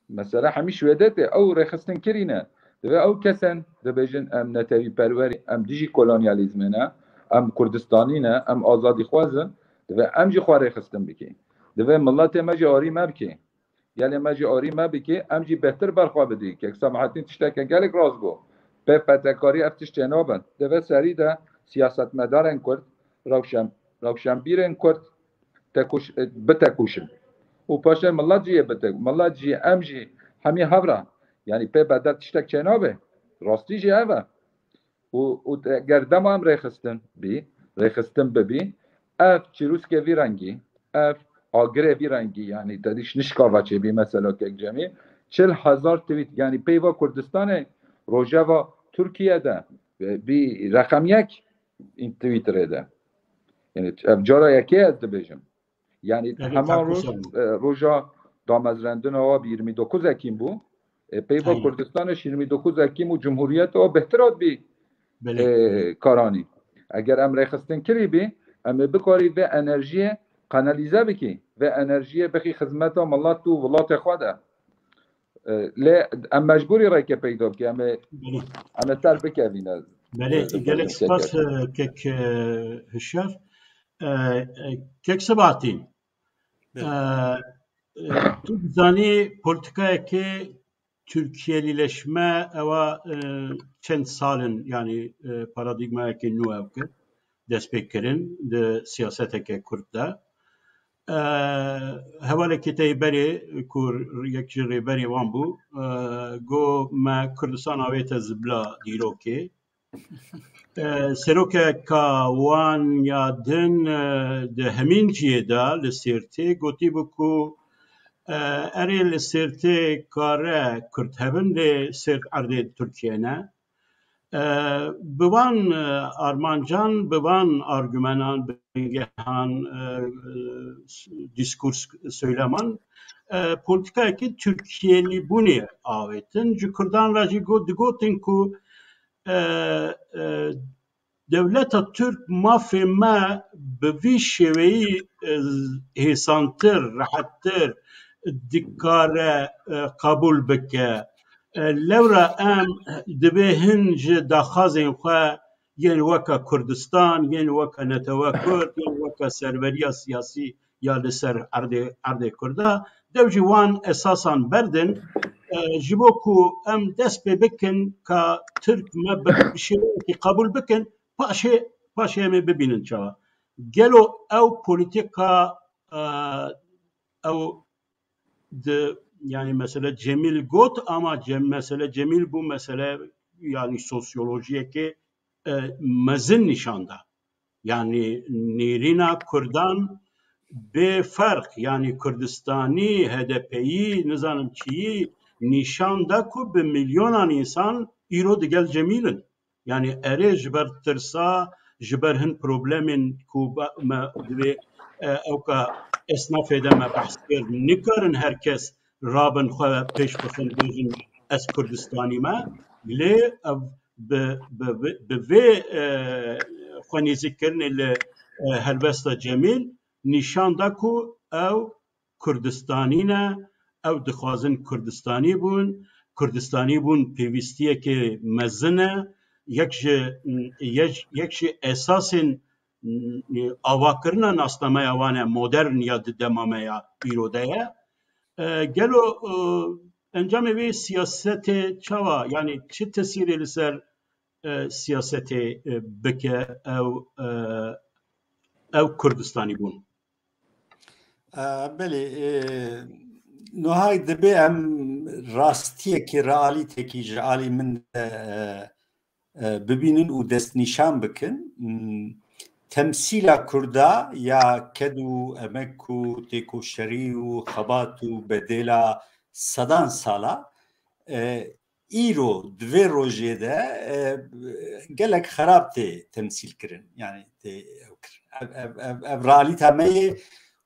Mesela hemî Şwêdetê ew rêxistin kirîne. Divê ew kesên dibêjin em netewî perwerî, em dijî kolonyalîzmê ne, em Kurdistanî ne, em azadîxwaz in, divê em jî xwe rêxistin bike. Divê miletê me jî arî me bike. Gelê me jî arî me bikî, em jî bêhtir ber xwe bidî. Kek Semaheddîn tişteke gelek rast got. Pê fetekarî ev tiştê nabin. Di vê serî de siyasetmedarên Kurd rewşen-, rewşenbîrên Kurd tekuş-, e, bitekoşin. Û paşê milet jî yê bite-, milet jî em jî hemî hev re. Yanî pê bedel tiştek çênabe. Rastî jî ev e. Û, û te-, ger dema em rêxistin bî, rêxistin bibî, ev çirûskê vî rengî, ev agirê vî rengî, yanî te dîş nişka ve çêbî mesela kek Cemî, çil hezar tweet, yanî peyva Kurdistanê rojeva Tirkiye de, e, bî reqem yek în Twitterê de. Yanî ev cara yekê ez dibêjim. Yanî Evet, heman roj, haklısın. e, roja damezrandina wa bi yirmi dokuz Ekîm bû. E, peyva Aynen. Kurdistanê ji yirmi dokuz Ekîm û Cumhuriyet o bêhtir hat bî, Belê. e, karanî. Eger em rêxistin kirî bî, em ê bikarî vê enerjiyê kanalîze bikî. Vê enerjiyê bixî xizmeta milet û welatê xwe de. E, lê em mecbûrî rêkê peyda bikî. Em ê, Belê. em ê ser bikevîne. Belê, E, gelek belê, spas, kek, e, kek, e, Hişyar. E, e, kek Sebahatîn. Belê. E, e, tu dizanî polîtîkayeke Tirkiyelîleşme ewa, e, çend sal in, yanî, e, paradîgmayeke nû ew kir, dest pê kirin di siyaseteke Kurd de. E, hevalekî te yê berê, ku yek ji rêberê wan bû, e, got, me Kurdistan avête zibla dîrokê. E, serokeka wan ya din, e, di hemîn cihê de li Sêrtê gotî bû ku, e, erê li Sêrtê kare Kurd hebin, lê Sêrt erdê Tirkiye ne. E, bi van, e, armancan, bi van argumenan, bingehan, e, e, diskurs, söyleman, e, polîtîkayekî Tirkiyelîbûnê avêtin. Ji Kurdan re jî got, digotin ku e, e, dewleta Tirk mafê me bi vî şêweyî, e, hêsantir, rehettir dikare, e, qebûl bike. E, lewra em dibê hin ji daxwazên xwe yên weke Kurdistan, yên weke netewe Kurd, yên weke serweriya siyasî ya li ser erdê, erdê Kurda. Dev jî wan esasan berdin, e, ji bo ku em dest pê bikin ka Tirk me bi, bi şêweyekî qebûl bikin, paşê, paşê em ê bibînin çawa. Gelo ew polîtîka, e, ew di, yanî mesele Cemîl got, ama Cem-, mesele Cemîl bû mesele, yanî sosyolojiyeke, e, mezin nîşan da. Yanî nêrîna Kurdan bê ferq, yanî Kurdistanî, H D P'yî, nizanim çiyî, nîşan da ku bi milyonan însan îro digel Cemîl in. Yanî erê ji ber tirsa, ji ber hin problemên ku ba-, me divê, e, ewka esnafê de me behs kir, nikarin her kes rabin xwe pêş bixin bêjin ez Kurdistanî me, lê ev bi, bi, bi, bi vê, e, xwe nêzîkkirinê li, e, helbesta Cemîl nîşan da ku ew Kurdistanî ne, ew dixwazin Kurdistanî bûn. Kurdistanî bûn pêwîstiyeke mezin e, yek ji, yek, yek ji esasên avakirina nasnameya wan e modern ya di dema me ya îro de ye. E, gelo, e, encamê vê siyasetê çawa, yanî çi tesîrê li ser, e, siyasetê, e, bike ew, e, ew Kurdistanî bûn? E, belê, e, niha dibe em rastiyekî realîtekî ji alî min de, e, e, bibînin û destnîşan bikin. Hmm, temsîla Kurda ya ked û emek û têkoşerî û xebat û bedêla sedan sala, e, îro di vê rojê de, e, gelek xerab tê temsîl kirin. Yanî tê ew kirin. Ev, ev, ev, ev realîta me ye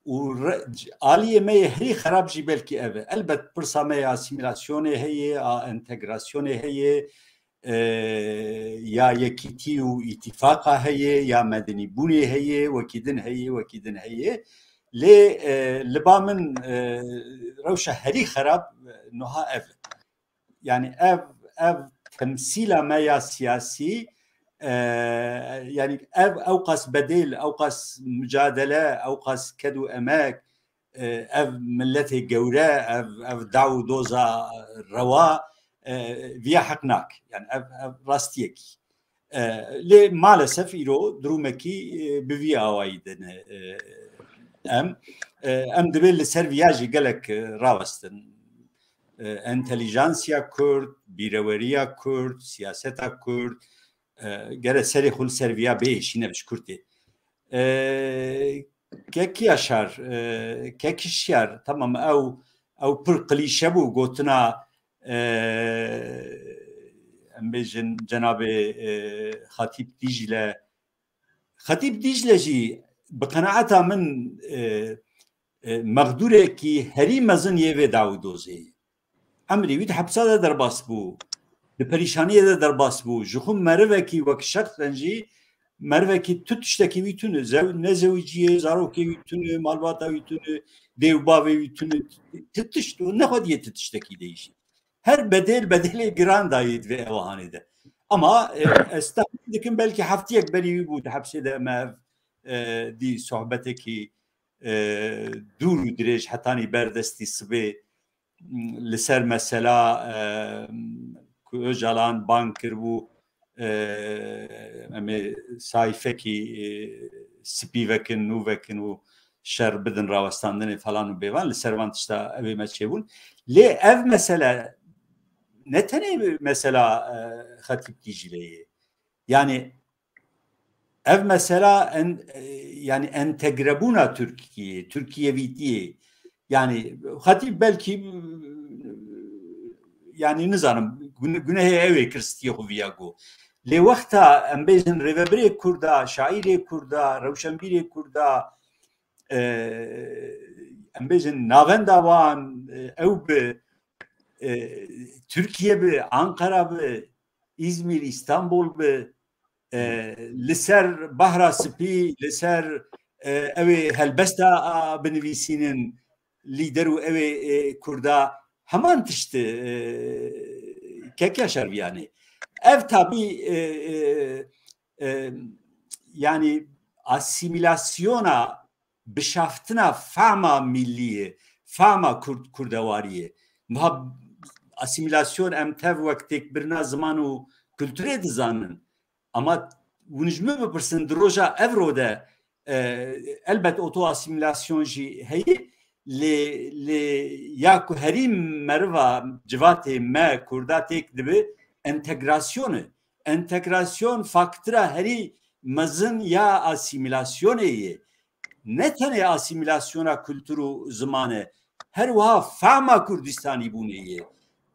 û re-, aliyê me yê herî xerab jî belkî ev e. Elbet pirsa me ya asîmîlasyonê heye, a entegrasyonê heye, e, ya yekîtî û îtîfaqa heye, ya medenîbûnê heye, wekî din heye, wekî din heye. Lê, e, li ba min, e, rewşa herî xerab, e, niha ev e. Yanî ev, ev temsîla me ya siyasî, e, yanî ev ewqas bedêl, ewqas mucadele, ewqas ked û emek, e, ev miletê gewre, ev, ev daw û doza rewa, e, viya heq nak. Yani ev, ev rastiyekî. E, lê maalesef îro durumekî, e, bi vî awayî de ne, e, em. E, em divê li ser viya jî gelek, e, rawestin. E, entelijansiya Kurd, bîreweriya Kurd, siyaseta Kurd, e, gere serê xwe li ser viya biêşîne bi ji Kurdê. E, Kek Yaşar, e, Kek Hişyar, tamam, ew, ew pir klîşe bû gotina, e, em bêjin cenabê, e, Xatîb Dîcle. Xatîb Dîcle jî bi qenaeta min, e, e, mexdûrekî herî mezin yê vê daw û dozê ye. Emrê wî di hepsa de derbas bû. Di perîşaniyê de derbas bû. Ji xwe merivekî wek şexsen jî merivekî tu tiştekî wî tune. Zew-, nezewiciyê, zarokê wî tune, malbata wî tune, dê û bavê wî tune. Ti tişt û nexwediye ti tiştekî de jî. Her bedêl, bedêlê giran dayî di vê ewahanê de. Ama, e, ez tahmîn dikim belkî heftiyek berî wî bû di hepsê de me ev, e, dî sohbetekî, e, dûr û dirêj hetanî ber destî sibê, m, li ser mesela, e, ku Ocalan bang kiribû, e, em ê sayfekî, e, spî vekin, nû vekin û şer bidin rawestandinê falan û bêvan, li ser van tişta ev ê me çêbûn. Lê ev mesele ne tenê mesela, e, Xetîb Dîcleyê. Yani ev mesela en, e, yani entegrebûna Tirkiyê, Tirkiyevîtiyê. Yani Xetîb belkî, yani nizanim, gune-, gunehê ew ê kir stiyê xwe viya got. Lê wexta em bêjin rêvebirê Kurda, şaîrê Kurda, rewşenbîrê Kurda, e, em bêjin navenda wan, e, ew bi, e, Tirkiye bi, Ankara bi, Îzmîr, Îstanbul bi, e, li ser Behra Spî, li ser, e, ew ê helbesta, a, binivîsînin, lîder û ew ê, e, Kurda, heman tişt, e, Kek Yaşar viyanê. Ev tabî, e, e, e, yani asîmîlasyona, bişaftina fehma milliyê, fehma Kurd, Kurdewariyê. Niha asîmîlasyon em tev wek têkbirina ziman û kulturê dizanin. Ama hûn ji min bipirsin, di roja evro de, e, elbet oto asîmîlasyon jî heye, lê, lê ya ku herî meriva civatê me Kurda têk dibe, entegrasyon e. Entegrasyon faktira herî mezin ya asîmîlasyonê ye. Ne tenê asîmîlasyona kultur û ziman e, her wiha fehma Kurdistanî bûnê ye.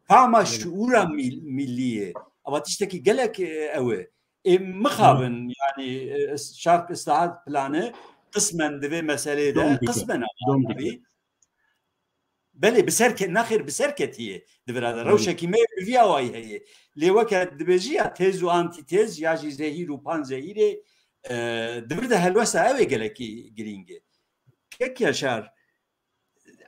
Fehma Evet. şiûra mil-, millî ye. Ava tiştekî gelek, e, ew e. Ê mixabin, yani, e, is-, şark islahat planı qismen di vê meselê de, Dom dike. qismen ama Dom dike. tabii. Belê, bi ser ke-, nexêr bi ser ketiye di vira de. Evet. Rewşekî me bi vî awayî heye. Lê weke dibêjî ya têz û antîtêz ya jî zehîr û panzehîrê, e, di vir de helwesta ew ê gelekî girîng e. Kek Yaşar,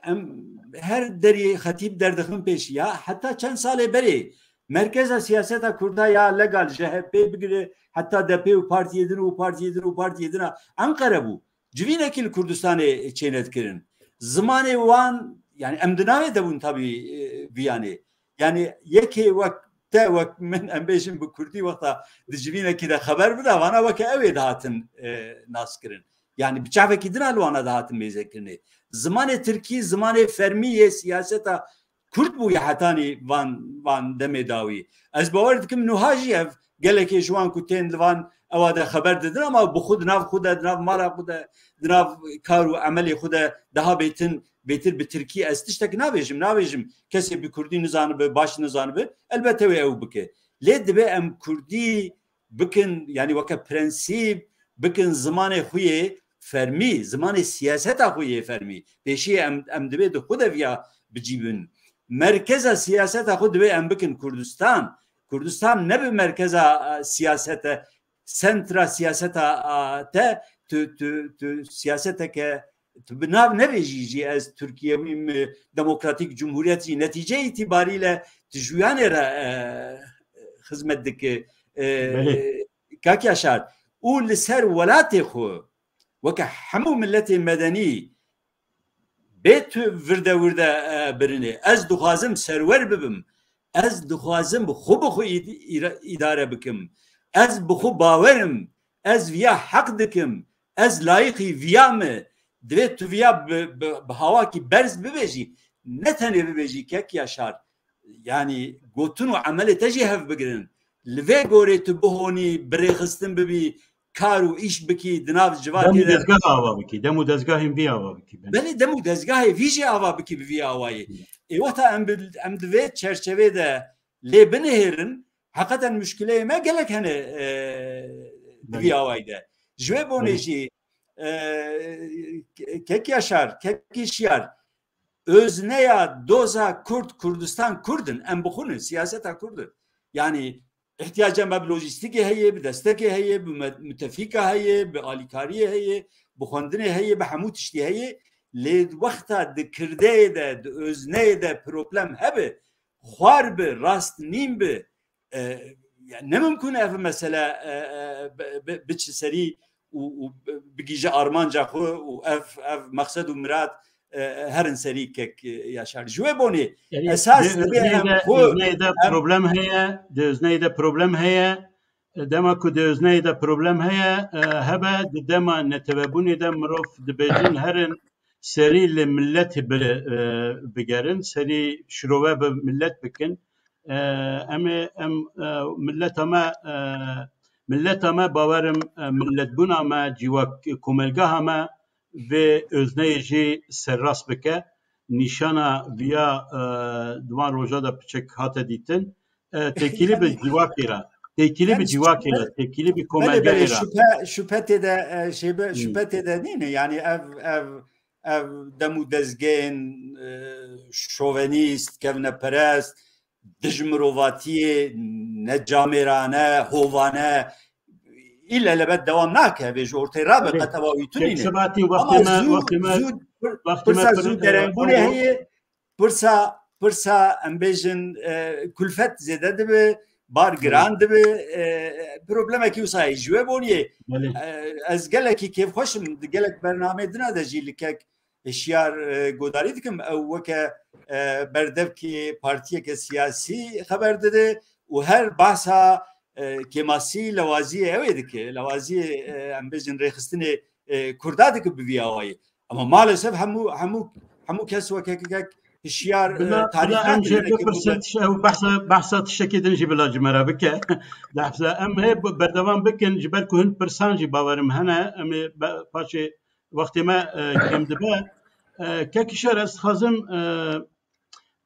em her derê Xetîb derdixin pêş ya, heta çend salê berê merkeza siyaseta Kurda ya legal J H P bigire, heta D P û partiyê din û partiyê din û partiyê din a Enqere bû. Civînekî li Kurdistanê çênedikirin. Zimanê wan, yani em di navê de bûn tabî, e, viyanê. Yani yekê wek te, wek min, em bêjin bi kurdî, wexta di civînekî de xeber bida, vana weke ew ê dihatin, e, naskirin. Yani bi çavekî din a li wana dihatin mêzekirinê. Zimanê tirkî, zimanê fermî yê siyaseta Kurd bûye hetanî van, van demê dawî. Ez bawer dikim nuha jî ev gelekê ji wan ku tên li van ewa de xeber didin, ama bi xwe di nav xwe de, di nav mala xwe de, di nav kar û emelê xwe de daha bêtin, bêtir bi tirkî ez tiştek nabêjim, nabêjim. Kesê bi kurdî nizanibe, baş nizanibe, elbette wê ew bike. Lê dibe em kurdî bikin, yani weke prensîp bikin zimanê xwe yê fermî, zimanê siyaseta xwe yê fermî. Pêşî em, em divê di xwe de viya bicîbin. Merkeza siyaseta xwe divê em bikin Kurdistan. Kurdistan nebe merkeza, e, siyasete, sentra siyaseta, e, te, tu, tu, tu siyaseteke, tu bi nav nebêjî jî ez Tirkiyewî me, demokratîk cumhuriyet jî, netîce îtîbarî le tu ji wiyanê re, e, xizmet dike. E, Belê. Kak Yaşar, û li ser welatê xwe weke hemû miletê medenî bê tu wirde wirde e, birinê. Ez dixwazim serwer bibim. Ez dixwazim xwe bi xwe îd- îra- îdare bikim. Ez bi xwe bawer im. Ez viya heq dikim. Ez layîqî viya me. Divê tu viya bi, bi, bi hawakî berz bibêjî. Ne tenê bibêjî kek Yaşar. Yanî gotin û emelê te jî hev bigirin. Li vê gorê tu bihonî, birêxistin bibî, kar û îş bikî, di nav Dem civakê û de dezgah ava bikî. Dem û dezgahên vî ava bikî. Belê. Belê, dem û dezgahê vî jî ava bikî bi vî awayî. Ê wexta em bi, em di vê çerçevê de lê binihêrin, heqeten muşkileyê me gelek hene e, di vî Belê. awayî de. Ji wê bonê Belê. jî e, Kek Yaşar, Kek Hişyar, özneya doza Kurd, Kurdistan Kurd in, em bixwînin, siyaseta Kurd in. Yanî ihtiyaca me bi lojîstikê heye, bi destekê heye, bi me- mütefîka heye, bi alîkariyê heye, bi xwendinê heye, bi hemû tiştî heye. Lê wexta di kirdeyê de, di özneyê de problem hebe, xwar bi, rast nîn bi, e, yani ne mümkün ev mesele e, e, bi- bi- biçi serî û, û bigîje armanca xwe û ev, ev mexsed û mirad e, herin serî kek e, Yaşar. Ji wê bonê Yani esas di dibê özneyê em de, xwe özneyê de em problem heye, di özneyê de problem heye. Dema ku di özneyê de problem heye, e, hebe di dema netewebûnê de mirov dibêjin herin serî li milletê bi, e, bigerin, serî şirove bi millet bikin. E, em ê, em, e, milleta me, e, milleta me bawerim e, milletbûna me, cîwak komelgeha me vê özneyê jî serrast bike. Nîşana viya e, di van roja de piçek hate dîtin. E, têkilî bi cîwakê re, têkilî bi Yani cîwakê re, şüphe, têkilî bi belê, komelgehê belê, re. Şüphe, şüphe tê de, e, şey be, Hmm. şüphe tê de nîne. Yani ev, ev, ev dem û dezgehên e, şovenîst, kevneperest, dij mirovatiyê, ne camêrane, hovane, île lebet dewam nake, vê ji ortê rabe, Belê. qetewa wî tu Kek nîne. Sebahattin, Ama wextê me, zû, wextê me, zû, pir- wextê me wextê me pirsa pirsa zû derengbûnê heye, pirsa, pirsa em bêjin, e, kulfet zêde dibe, bar Belê. giran dibe, e, problemekî wisa ye. Ji wê boniyê, Belê. e, ez gelekî kêfxweş im, di gelek bernameyê dina de jî li kek Hişyar e, godarî dikim. Ew weke e, berdevkê partiyeke siyasî xeber dide û her bahsa e, kêmasî lewaziyê ew ê dike. Lewaziyê e, em bêjin rêxistinê e, Kurda dike bi vî awayî. Ama maalesef hemû, hemû, hemû kes weke kek Hişyar e, Bila, tarîf bila em jê nakirine ki bipirsin, bu tişt-, ew behsa, behsa tiştekî din jî bila ji me re bike. Dehsa em hê bi-, berdewam bikin, ji ber ku hin pirsan jî bawerim hene, em ê be-, paşê wextê me e, kêm dibe. E, Kek Hişyar, ez dixwazim e,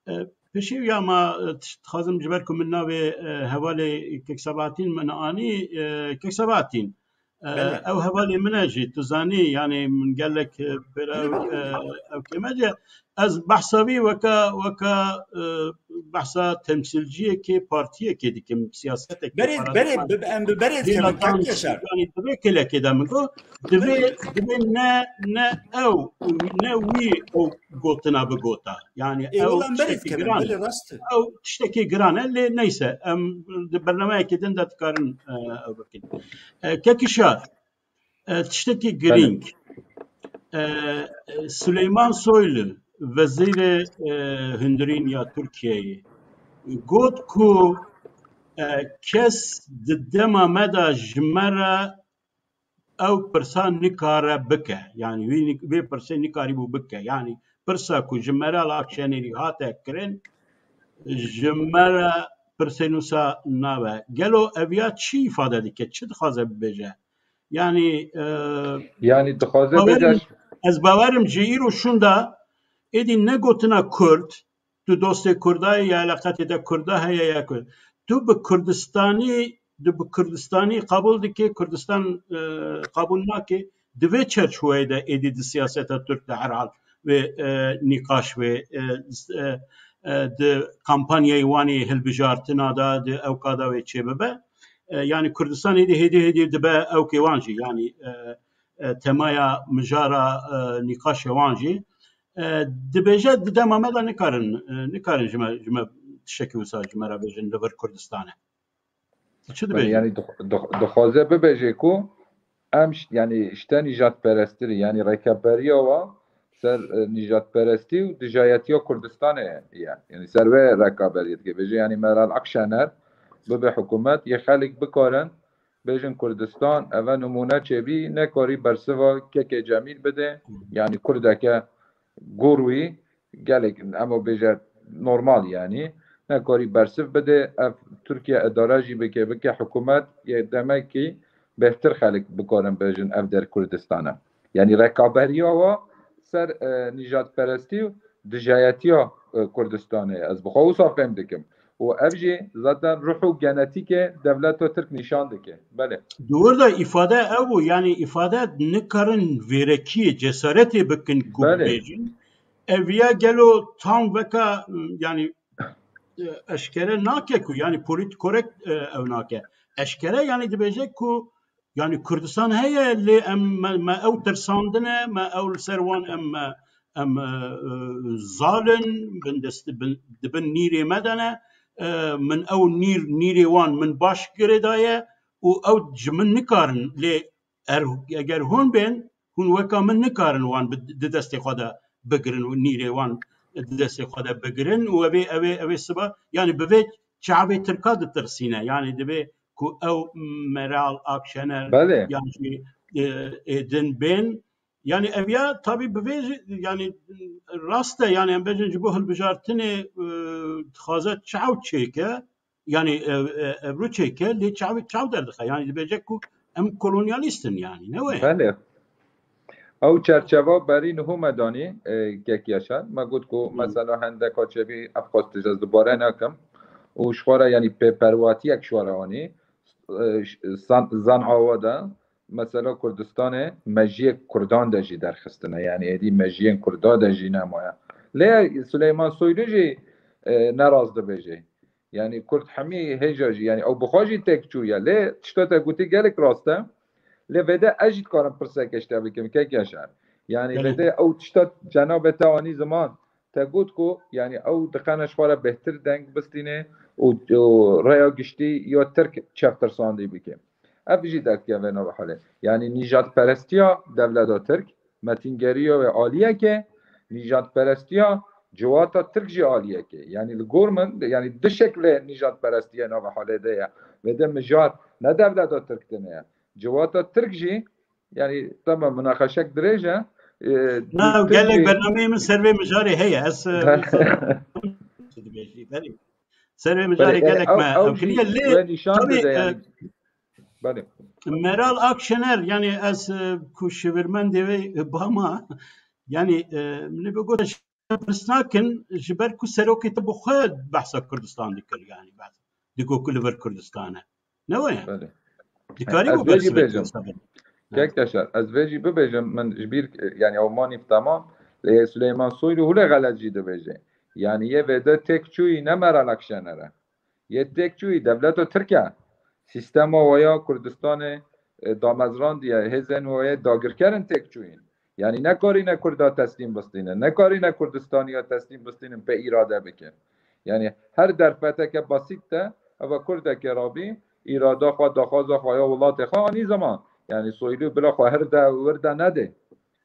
e, pêşî ya ma e, tiş-, dixwazim ji ber ku min navê e, hevalê Kek Sebahatîn min anî, e, Kek Sebahatîn, e, Belê. ew hevalê min e jî, tu zanî, yani min gelek e, pêra Belê, belê, e, belê. ew kême diye. Ez behsa wî weka, weka e, behsa temsilciyekê, partiyekê dikim, siyasetekê, Berê, berê, paradigma bi- em bi berê Vê dikevin, natan Kek Yaşar. yani divê kêlekê de min got, divê, Belê. divê ne, ne ew, ne wî ew gotina bigota. Yani Ê, ew wela em berê tiştekî dikevin, giran e. belê rast e. Ew tiştekî giran e, lê neyse, em di bernameyekê din de dikarin e, ew bikin. E, Kek Hişyar, e, tiştekî Belê. girîng. E, e, Süleyman Soylu, wezîrê e, hundirîn ya Tirkiyeyê, got ku e, kes di dema me de ji me re ew pirsa nikare bike. Yani wî nik-, vê pirsê nikarîbû bike. Yani pirsa ku ji Meral Akşenerî hate kirin, ji me re pirsê nûsa nabe. Gelo ev ya çi îfade dike? Çi dixwaze bibêje? Yani, e, Yani dixwaze bawerim, bêje ez bawerim ji îro şûnda êdî negotina Kurd, tu dostê Kurda yî ya eleqetê te Kurda heye ya Kurd. Tu bi Kurdistanî, tu bi Kurdistanî qebûl dikê, Kurdistan e, qebûl nake. Di vê çerçoveyê de êdî di siyaseta Tirk de herhal vê e, nîqaş vê e, e, e, di kampanyayê wan ê hilbijartina de, di ewka de wê çêbibe. E, yani Kurdistan êdî hêdî hêdî dibe ewkê wan jî, yani e, e, temaya mijara e, nîqaşê wan jî. E, dibêje di dema me de nikarin, e, nikarin ji me, ji me tiştekî wisa ji me re bêjin li vir Kurdistanê. Tu çi Belê, dibêjî? yani dix-, dix-, dixwaze bibêje ku em ş-, yani ji te nîjadperestirî, yani rêkeberiya wa ser e, nîjadperestî û dijayetiya Kurdistanê ye. Yanî ser wê rekaberiyê dike. Bêje yanî Meral Akşener bibe hikûmet, yê xelk bikarin bêjin Kurdistan, eve nimûne çêbî, nekarî bersiva Kekê Cemîl bide, yanî Kurdeke gor wî, gelek, ema bêje normal yanî, nekarî bersiv bide, ev Tirkiye idare jî bike, bike hikûmet, yê demekî bêhtir xelk bikarin bêjin ev der Kurdistan e. Yanî rekaberiya wa ser e, nîjadperestî û dijayetiya e, Kurdistanê ye. Ez bi xwe wisa fêm dikim. Û ev jî zaten ruh û genetîkê dewleta Tirk nîşan dike. Belê. Di wir de îfade ew bû, yanî îfade nikarin vêrekiyê cesaretê bikin ku Belê. bibêjin. Ev ya gelo tam veka, yanî e, eşkere nake ku, yanî polît korekt e, ew nake. Eşkere yanî dibêje ku yanî Kurdistan heye, lê em me, me ew tirsandine, me ew li ser wan em me em e, e, zalin, bin dest bin, dibin nîrê me de ne. E, min ew nîr, nîrê wan min baş girêdaye û ew ji min nikarin. Lê er, eger hûn bên, hûn weka min nikarin wan bi, di destê xwe de bigirin û nîrê wan di destê xwe de bigirin û ev ê, ev ê, ev ê siba, yanî bi vê çavê Tirka ditirsîne. Yanî divê ku ew Meral Akşener Belê. yan jî e, ê din bên. Yanî ev ya tabî bi vê jî, yanî rast e, yanî em bêjin ji bo hilbijartinê e, dixwaze çaw çêke, yanî e, e, evro çêke, lê çaw, çaw derdixe. Yanî dibêje ku em kolonyalîst in, yanî ne wê? Belê. Ew çerçeva berî niho me danî e, Kek Yaşar. Me got ku Hı. mesela hendeka çêbî ev xwest ez dubare nakim. Û ji xwe re yanî pêperwatiyek ji xwe re anî. E, ş- san, zan awa de mesela Kurdistanê mejiyê Kurdan de jî derxistine. Yanî êdî mejiyên Kurda de jî nemaye. Lê Süleyman Soylu jî e, neraz dibêje. Yanî Kurd hemî hêja jî, yanî ew bi xwe jî têk çûye. Lê tişta te gotî gelek rast e. Lê vêde ez jî dikarim pirseke ji te bikim, Kek Yaşar. Yanî Belê. vêde ew tişta cenabê te anî ziman, te got ku, yanî ew dixene ji xwe re bêhtir deng bistîne û, û rêya giştî ya Tirk çavtirsandî bike. Ev jî derdikeve nava halê. Yanî nîjadperestiya dewleta Tirk, metîngeriya wê aliyek e, nîjadperestiya civata Tirk jî aliyek e. Yanî li gor min, yanî du şeklê nîjadperestiye nava halê de ye. Vêde mijar ne dewleta Tirk tine ye. Civata Tirk jî, yanî tamam, minaqeşek dirêj e. E, Na, Tirk gelek jî bernameyê min ser vê mijarê heye. Ez, e, dibêjî, belê. Ser vê mijarê Belê, yanî gelek ew, me ew ew jî kiriye. Lê wê nîşan tabî, dide e, yanî. Belê. Meral Akşener, yanî ez e, ku şivirmendê wê e, bama, yanî e, min ê bigot pirs nakin, ji ber ku serokê te bi xwe behsa Kurdistan dikir, yanî behs digot ku li vir Kurdistan e. Ne wê? Belê. Dikarî Ez bu vê jî bersivê bêjim. Kek Yaşar, ez vê jî bibêjim, min ji bîr, yanî ew manî bi temam, lê Süleyman Soylu hûlê xelet jî dibêje. Yanî yê vêde têk çûyî ne Meral Akşener e. Yê têk çûyî dewleta Tirk e. Sîstema we ya Kurdistanê e, damezrandiye, hêzên we yê dagirker in têk çûyîn. Yanî nekarîne Kurda teslîm bistînin, nekarîne Kurdistaniya teslîm bistînin pê îrade bikin. Yanî her derfeteke basît de, eva Kurdeke rabî, îrada xwe, daxwaza xwe ya welatê xwe anî ziman. Yanî Soylu bila xwe hir de, wir de nede.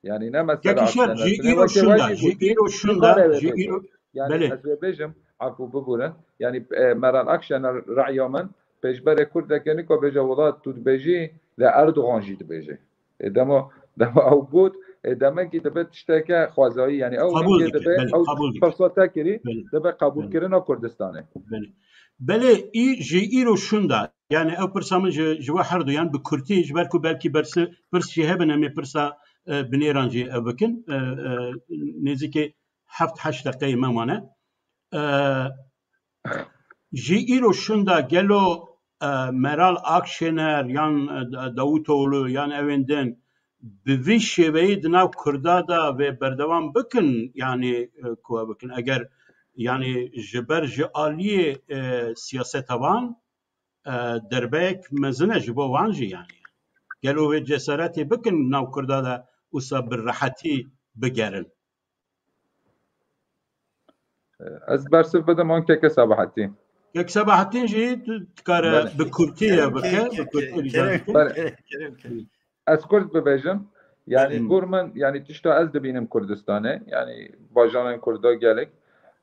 Yanî ne mesela Kek Yaşar, Akşener ji tine îro wekî şûnda, wekî ji gotî, îro şûnda, nikare wê ji bêje. îro, Yanî belê. ez wê bêjim, efû biburin. Yanî e, Meral Akşener re'ya min, pêşberê Kurdeke nika bêje welat tu dibêjî, lê Erdogan jî dibêje. E, dema, dema ew got, e, demekî dibe tişteke xwezayî, yanî ew Qebûl hingê dike, dibe belê, ew qebûl dike. Pirsa te kirî, Belê. dibe Belê. qebûlkirina Kurdistanê. Belê. Belê, î ji îro şûnda, yanî ew pirsa min ji, ji we herduyan bi kurtî, ji ber ku belkî bersi, pirs jî hebin, em ê pirsa e, binêran jî ev bikin. E, e, nêzîkê heft heşt deqeyê me mane. E, ji îro şûnda gelo e, Meral Akşener yan e, Da- Davutoğlu yan ewên din bi vî şêveyî di nav Kurda de vê berdewam bikin, yanî e, ku bikin. Eger yanî ji ber ji aliyê e, siyaseta van e, derbeyek mezin e ji bo wan jî yanî. Gelo wê cesaretê bikin nav Kurda de wisa bi rehetî bigerin. Ez bersiv bidim an Keke Sabahatî. Kek Sabahatîn jî tu dikare Belê. bi kurtî ye Kerem bike, ke, bi ke, kurtî ke, rica kerem dikim. ke, Belê. kerem ke. Ez kurt bibêjim. Yani hmm. Gor min, yani tişta ez dibînim Kurdistanê, yani bajaran Kurda gelek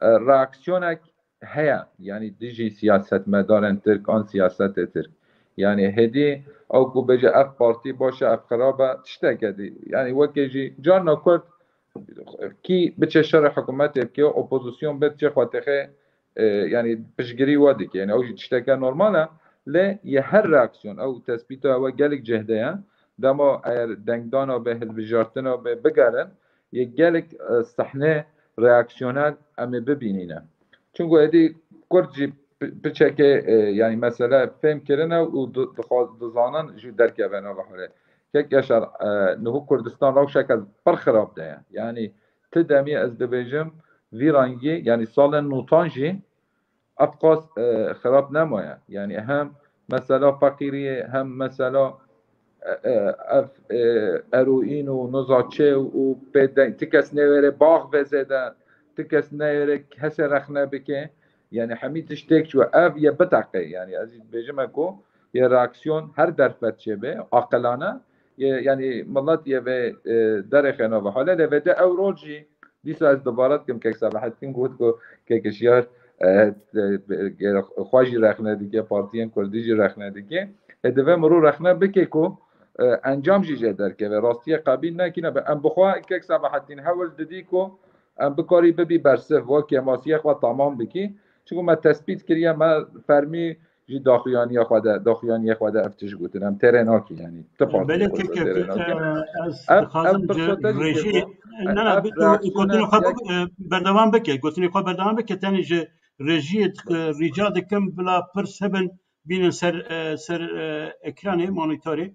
e, reaksiyonek heye, yani dijî siyasetmedarên Tirk an siyasetê Tirk. Yani hêdî ew ku bêje ev partî baş e, ev xirab e, tişteke dî. Yani wekê jî carna Kurd kî biçe şerê hikûmetê bike, opozîsyon be, çê xwe têxe, e, yani piştgirî we dike. Yani ew jî tişteke normal e. Lê yê her reaksiyon, ew tespîta we gelek cih de ye. Dema eger dengdana be, hilbijartina be, bigerin, yê gelek e, sehne reaksiyonel em ê bibînîne. Çunku êdî Kurd jî pi- piçekê e, yani mesele fêm kirine û di- dixwaz dizanin jî derkeve nava holê. Kek Yaşar, e, niho Kurdistan rewşeke pir xirab de ye. Yani ti demî ez dibêjim vî rengî, yani salên notan jî ev qas e, xirab nemaye. Yani hem mesela feqîriyê, hem mesela e, e, ev e, eroîn û niza çi û pê de ti kes nêwêre bax vêzêde, ti kes nêwêre kesê rexne bike. Yani hemî tiştek çû ev ye biteqe. Yani ez jî dibêjime ku ye reaksiyon her derfet çêbe, aqilane, ye, yani milet ye ve e, derêxe nava hale, lê vêde ew rol jî dîsa ez dubare dikim kek Selahattin got ku kek Şiyar e, e, e, xwe jî rexne dike, partiyên Kurdî jî rexne dike. E, divê mirov rexne bike ku e, encam jî jê derkeve. Rastiye qebîl nekîne be. Em bi xwe kek Selahattin hewl didî ku em bikarî bibî bersiv, we kêmasiyê xwe tamam bikî. Çunku me tespît kiriye, me fermî jî daxuyaniya xwe de, daxuyaniya xwe de ev tişt gotin. Em têrê nakî, yani. Ti partiyê Belê Kurda keke têrê nakî. Ev, ev pirsota jî rejî, ne, ne, ev bi- tu reaksiyona gotinê xwe yek- bi- e, berdewam bike, gotinê xwe berdewam bike, tenê ji rejiyê dix- rica dikim bila pirs hebin bînin ser, e, ser, e, ekranê, monitorê.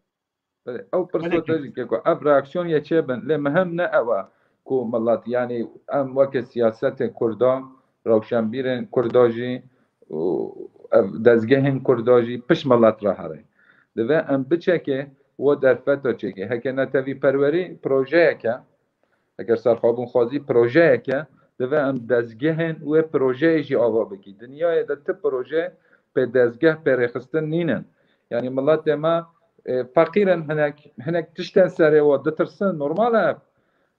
Belê, ew pirsota jî keko, ev reaksiyon yê çêbin, lê muhim ne ew e ku milet, yani em weke siyasetê Kurda, rewşenbîrên Kurda jî û ev dezgehên Kurda jî pişt milet re here. Divê em biçekê wo derfeta çêkê. Heke netewîperwerî projeyek e, eger serxwebûnxwazî projeyek e, divê em dezgehên wê projeyê jî ava bikî. Dinyayê de ti proje pê dezgeh, pê rêxistin nînin. Yani miletê me e, feqîr in, hinek, hinek tiştên serê we ditirsin, normal e.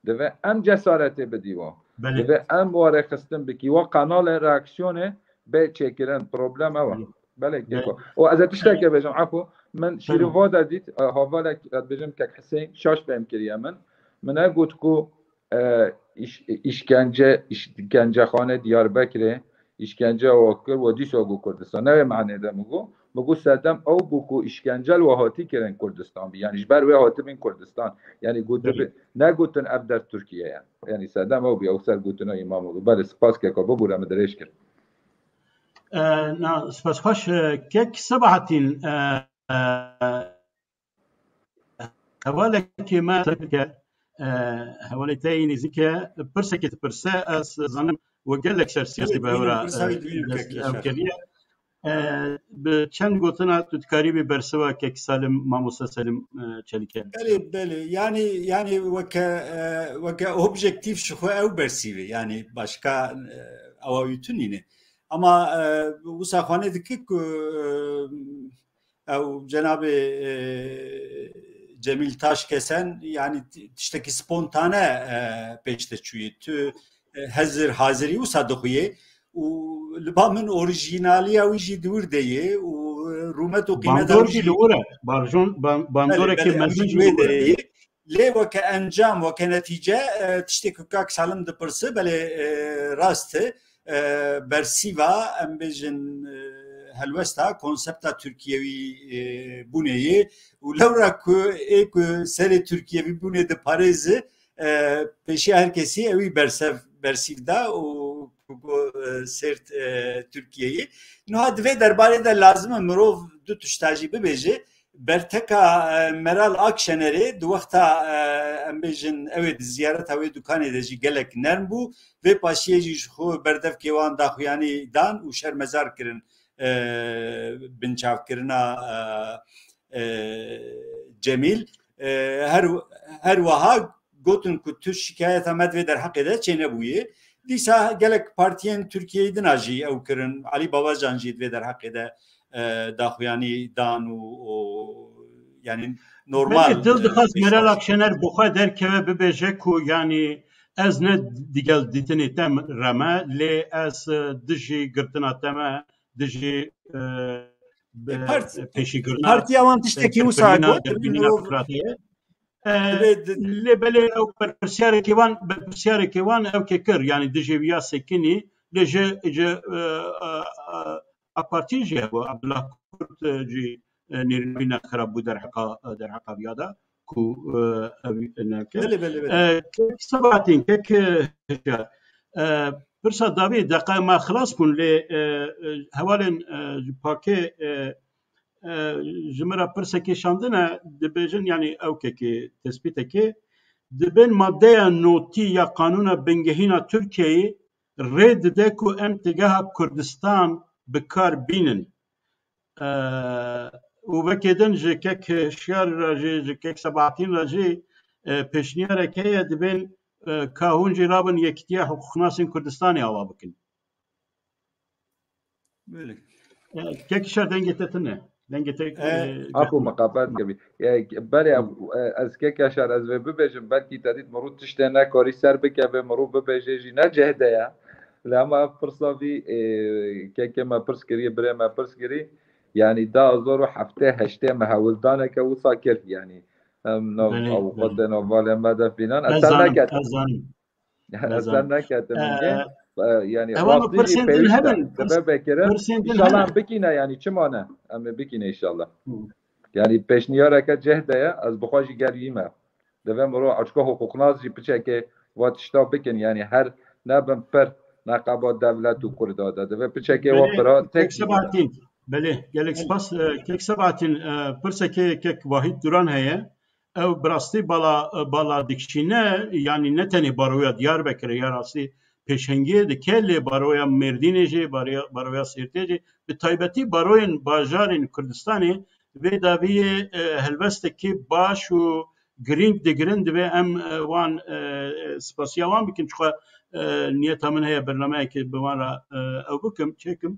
Divê em cesaretê bidî we. Belê. Divê em we rêxistin bikî. We kanalê reaksiyonê bê çêkirin. Problem ew e. Belê. Belê, Belê. Keko. Û ez ê tiştekê bêjim, efû. Min şîrova de dît, e, havalek, ez dibêjim kek Hisên şaş fêm kiriye min. Min e got ku e, îş-, îşkence, îşkencexane Diyarbekirê, îşkence ew kir, we dîsa got Kurdistan. Ne wê manê de min got. Min got sedem ew bû ku îşkence li we hatî kirin Kurdistan bî. Yani ji ber wê hatibîn Kurdistan. Yani got Belê. dibi-, negotin ev der Tirkiye ye. Yani sedem ew bî, ew ser gotina Îmamoğlu. Belê, spas keko, bibûre min dirêj kir. E, na, spas xweş, e, kek Sebahattin, e, e, Hevalekê me dike, e, hevalê te yî nêzîk e, pirsekê dipirse, ez zanim we gelek ser siyasî Belê, bi hev re, pirsa wî dibînim, e, kek Yaşar. Ew kiriye. E, bi çend gotina tu dikarî bî bersiva kek Salim, mamoste Salim, e, Çelîke? Belê, belê. Yani, yani weke, e, weke objektîf ji xwe ew bersîvê. Yani başka, e, ewa wî tu nîne. Ama, e, wisa xwanê dike ku, e, ew cenabê, e, Cemîl Taşkesen, yani t-, tiştekî spontane, e, pêş te çûyî. Tu, e, hezir, hazirî wisa dixuyê û li ba min orîjînaliya wî jî di wir de ye û, e, rûmet û qîmeta Bandor wî jî jî li wir e. Barjon, ban-, Belê, bandorekî belê, em mezin jî jî wê li wir e. derê ye. Lê weke encam, weke netîce, e, tiştê ku kak Salim dipirsi, belê, e, rast e. E, bersîva, em bêjin, e, helwesta, konsepta Tirkiyewî, e, bûnê yê û lewra ku ê ku serê Tirkiyewî bûnê diparêzi, e, pêşiya her kesî ewî bersev, bersîv da û ku got, e, sêrt, e, Tirkiyeyê. Niha di vê derbarê de lazim e mirov du tişta jî bibêje. Berteka, e, Meral Akşenerê di wexta, e, em bêjin, ew ê di ziyareta wê dukanê de jî gelek nerm bû. Vê paşiyê jî ji xwe berdevkê wan daxuyanî dan û şermezar kirin, e, binçavkirina, e, e, Cemîl. E, her, her wiha gotin ku tu şikayeta me di vê derheqê de çênebûye. Dîsa gelek partiyên Tirkiyeyê dina jî ew kirin. Alî Babacan jî di vê derheqê de, e, daxuyanî dan û, û Yani normal. Belê dil dixwast Meral Akşener bi xwe derkeve bibêje ku yani ez ne digel dîtinê te re me, lê ez dijî girtina te me, dijî pêşîgirina partiya wan tiştekî wisa got. Lê belê ew berpirsyareke wan, berpirsyareke wan ew ke kir, yani dijî viya sekinî, lê ji ji A Partî jî hebû, Abdullah Kurt jî nêrîna xirab bû derheqa derheqa viya de ku ev neke. Belê, belê, belê. Kek Sebahatîn, kek Hişyar. Pirsa dawî deqa me xilas bûn, lê hevalên ji pakê ji min re pirsekê şandine, dibêjin, yani ew kekê tespîtekê, dibên maddeya notî ya Qanûna Bingehîna Tirkiyeyê rê dide ku em têgeha Kurdistan bi kar bînin. Û vekê din ji kek Şiyar re jî, ji kek Sebahatîn re jî pêşniyarek heye, dibên ka hûn jî rabin Yekîtiya Hiqûqnasên Kurdistanê ava bikin. Kek Şiyar, dengê te tune. Dengê te. Apo, miqabat kevî. Berê, ez kek Şiyar, ez vê bibêjim, belkî te dît min rû tiştê nekarî ser bikeve, min rû bibêje jî ne cehde ye. Lê hema pirsa vî kekê me pirs kiriye, birê me pirs kirî. Yani da hezar û heftê heştê me hewldaneke wisa kir. Yani em nav avukatê nav valê me de filan. Ez ser neketim. Ez ser neketim. Yani rastî jî pêwîst e. Dibe vekirin. İnşallah em bikîne yani çima ne? Em ê bikîne inşallah. Yani pêşniyareke cehde ye. Ez bi xwe jî gel wî me. Divê mirov açka hiqûqnas jî piçekê va tişta bikin. Yani her nebin pir neqeba dewlet û Kurda de. Divê piçekê wa pira tek. Belê, gelek spas. Kek Sebahatîn, pirsekê kek Wahîd Duran heye. Ew bi rastî bala, bala dikişîne, yanî ne tenê baroya Diyarbekirê ya rastî pêşengiyê dike, lê baroya Mêrdînê jî, baroya Sêrtê jî, bi taybetî baroyên bajarên Kurdistanê vê dawiyê helwestekî baş û girîng digirin, divê em wan spasiya wan bikin. Çiqas niyeta min heye bernameyekê bi wan re ew bikim, çêkim.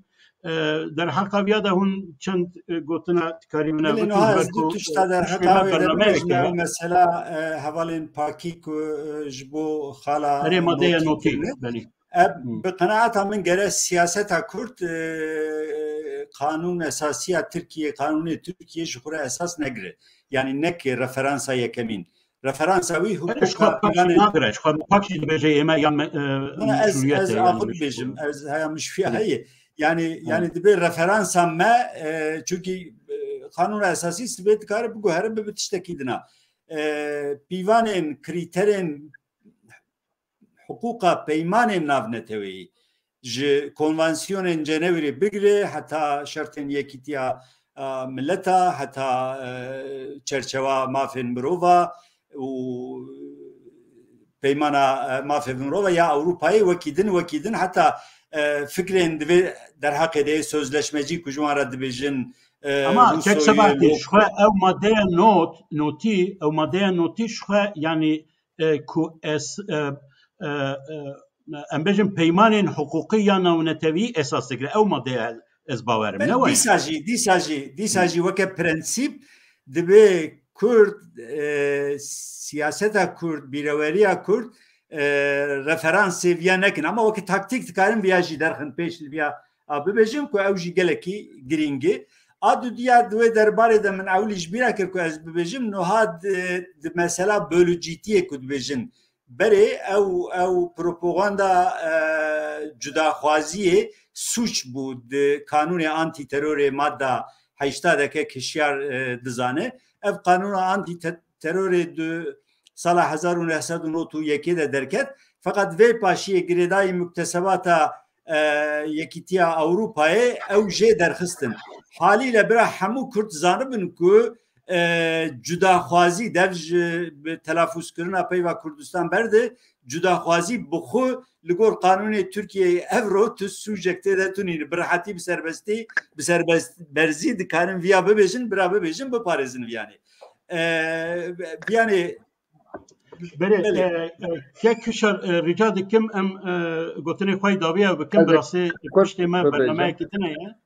Derheqa viya de hûn çend gotina dikarî min re bikin? Belê, niha ez du tişta derheqa wê de bibêjim, ew mesela hevalên pakî ku ji bo xala Erê, madeya notî kirine. Belê. Ev, bi qenaeta min gere siyaseta Kurd, e, Qanûn Esasiya Tirkiye, Qanûnê Tirkiye ji xwe re esas negire. Yani nek referansa yekemîn. Referansa wî hiqûqa pîvanê nagire, ji xwe pak jî dibêje ême ya me, e, ez, ez axur dibêjim, ez heya min ji fiya heye. Yani, yani dibê referansa me, e, çunkî, e, Qanûna Esasî sibê dikare biguhere bibe tiştekî dina. E, pîvanên, krîterên hiqûqa peymanên navneteweyî, ji konvansiyonên Cenewrê bigire heta şertên Yekîtiya, e, Mileta, heta, e, çerçewa mafên mirova û peymana, e, mafê mirova ya Ewropayê, wekî din, wekî din, heta, e, fikrên divê derheqê de yê sözleşmecî ku ji wan re dibêjin, e, Ama kek Sebahatî, ji xwe ew madeya not, notî, ew madeya notî ji xwe, yanî e, ku es, e, e, e, em bêjin peymanên hiqûqî ya navnetewî esas digre. Ew madeya ez bawerim. Ne waya? Dîsa jî, dîsa jî, dîsa jî weke prensîp dibe Kurd, e, siyaseta Kurd, bîreweriya Kurd, e, referansê viya nekin. Ama weke taktîk dikarin viya jî derxin pêş li viya a bibêjim ku ew jî gelekî girîng e. A dudiya di wê derbarê de min ewilî ji bîra kir ku ez bibêjim, niha di, di mesela bölücîtiyê ku dibêjin berê ew, ew propaganda, e, cudaxwaziyê sûc bû di kanûnê antîterorê madda heşta de kek Hişyar, e, dizane. Ev kanûna antîterorê di sala hezar û neh sed û nod û yekê de derket. Feqet vê paşiyê girêdayî muktesebata, e, Yekîtiya Ewropayê ew jê derxistin. Halîle bira hemû Kurd zanibin ku, e, cudaxwazî dev ji bi telafûzkirina peyva Kurdistan berde, cudaxwazî bi xwe li gor qanûnê Tirkiyeyê evro tu sûcek tê de tunîn. Bi rehetî, bi serbestî, bi serbest berzî dikarin viya bibêjin, bira bibêjin, biparêzin viyanê. E, viyanê Belê, Belê. E, e, kek Hişar, e, rica dikim em, e, gotinê xwe yê dawiya bikin, bi rastî piştê me bernameyekî tune ye.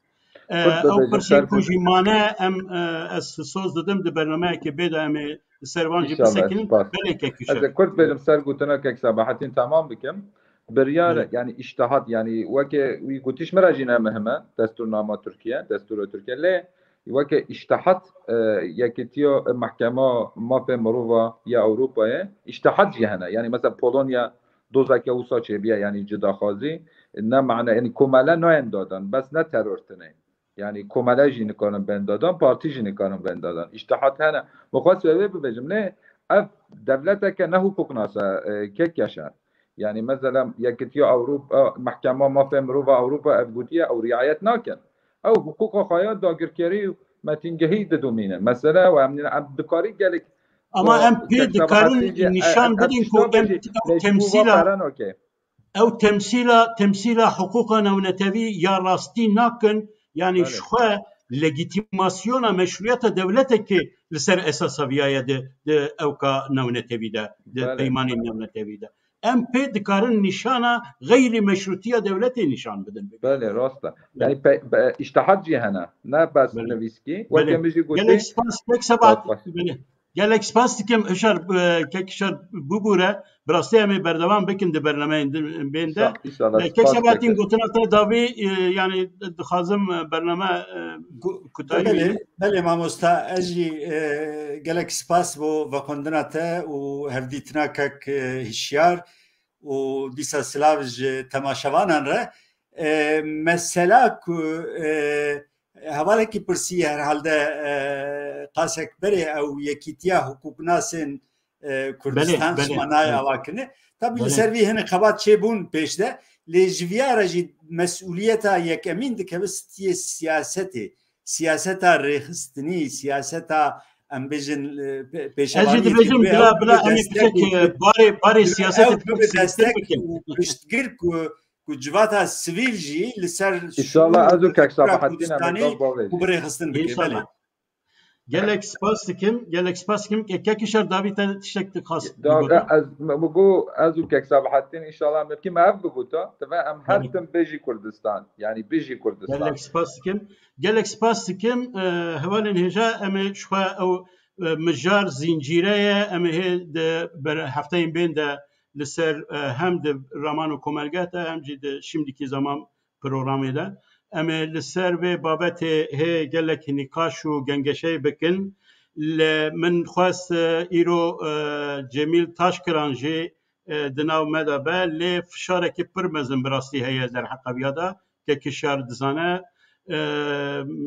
E, Kurt ew bibêjim, pirsên ser ku kurt. Jî mane, em, e, ez soz didim di bernameyekê bê de em ê li ser van jî İnşallah, bisekinin. Spas. Belê kekî Ez şer. ê kurt bêjim, ser gotina kek Sabahattin tamam bikim. Biryar, Belê. yani iştihat, yani weke wî gotiş min re jî ne muhim e, destûrnama Tirkiye, destûra Tirkiye. Lê weke iştihat, e, yekîtiya, e, Mehkema Mafê Mirova ya Ewropayê, iştihat jî hene. Yani mesela Polonya dozeke wisa çêbiye, yani cudaxwazî, ne mane, yani komele nayên dadan, bes ne teror tine. Yani komele jî nikarin bên dadan, partî jî nikarin bên dadan. Îştihat hene. Min xwest wê bibêjim, ne, ev dewleteke ne hukuknase, e, kek Yaşar. Yani mesela Yekîtiya Ewropa, Mehkema Mafê Mirova Ewropa ev gotiye, ew riayet nakin. Ew hukuka xwe ya dagirkerî û metîngehî didomînin. Mesele ew em, em dikarî gelek Ama em pê dikarin nîşan bidin ku em, ew temsîla, ew temsîla, temsîla hiqûqa newnetevi ya rastî nakin, yani Belê. ji xwe legîtîmasyona meşrûyeta dewletekê li ser esasa viya ye di, di ewka newnetevi de, di Belê. peymanên newnetevi de. Em pê dikarin nîşana xeyrî meşrûtiya dewletê nîşan bidin. Belê, rast e. Belê. Yani pe, pe, îştihat jî hene. Ne bes Belê. nivîskî. Belê. Weke min jî gotî. Gelek spas, pek sebat. Spas, spas. Belê. Gelek spas dikim, Hişar, e, kek Hişar bibûre. Bi rastî em ê berdewam bikin di bernameyên din, bên de. Înşallah, E, kek spas Sebahattin dikim. gotina te davî, e, yani dixwazim, e, bername, e, Gu-, kutayî belê, bînin. belê mamosta, ez jî, e, gelek spas bo vexwendina te û hevdîtina kek, e, Hişyar û dîsa silav ji temaşevanan re. E, mesela ku, e, hevalekî pirsî herhalde, e, qasek berê ew yekîtiya hukuknasên, e, Kurdistan Belê, belê, şima nayê belê. avakirinê. Tabî li Belê. ser vî hinek xebat çêbûn pêş de, lê ji viya re jî mesûliyeta yekemîn dikeve stiyê siyasetê. Siyaseta rêxistinî, siyaseta, em bêjin, e, pê-, Ez jî pêşevaniyê dibêjim, Tirkiyê bila, ew bila bibe em ê destek piçek, û e, barê, barê ew siyasetê bibe piçek destek bikin. û piştgir ku ku civata sivîl jî li ser Înşallah, ez û şûn kek Sabahattin em ê Kurdistanî gav bavêjin. û birêxistin bike. Înşallah. Belê. Gelek spas dikim, gelek spas dikim. Ke-, kek Hişar davî te tiştek dixwast Da, bigota. ez, me, me got, ez û kek Sabahattin înşallah em ê bikî me ev bigota, dibe em her Belê. tim bijî Kurdistan. Yani bijî Kurdistan. Gelek spas dikim. Gelek spas dikim. E, hevalên hêja em ê ji xwe ew, e, mijar zîncîre ye. Em ê hê di ber-, hefteyên bên de li ser, e, hem di Raman û Komelgeh de hem jî di Şimdiki Zaman programê de. Em ê li ser vê babetê hê gelek nîqaş û gengeşeyê bikin. Li min xwest, e, îro, e, Cemîl Taşkiran jî, e, di nav me de be, lê fişarekî pir mezin bi rastî heye derheqa viya de. Kekî Şar dizane, e,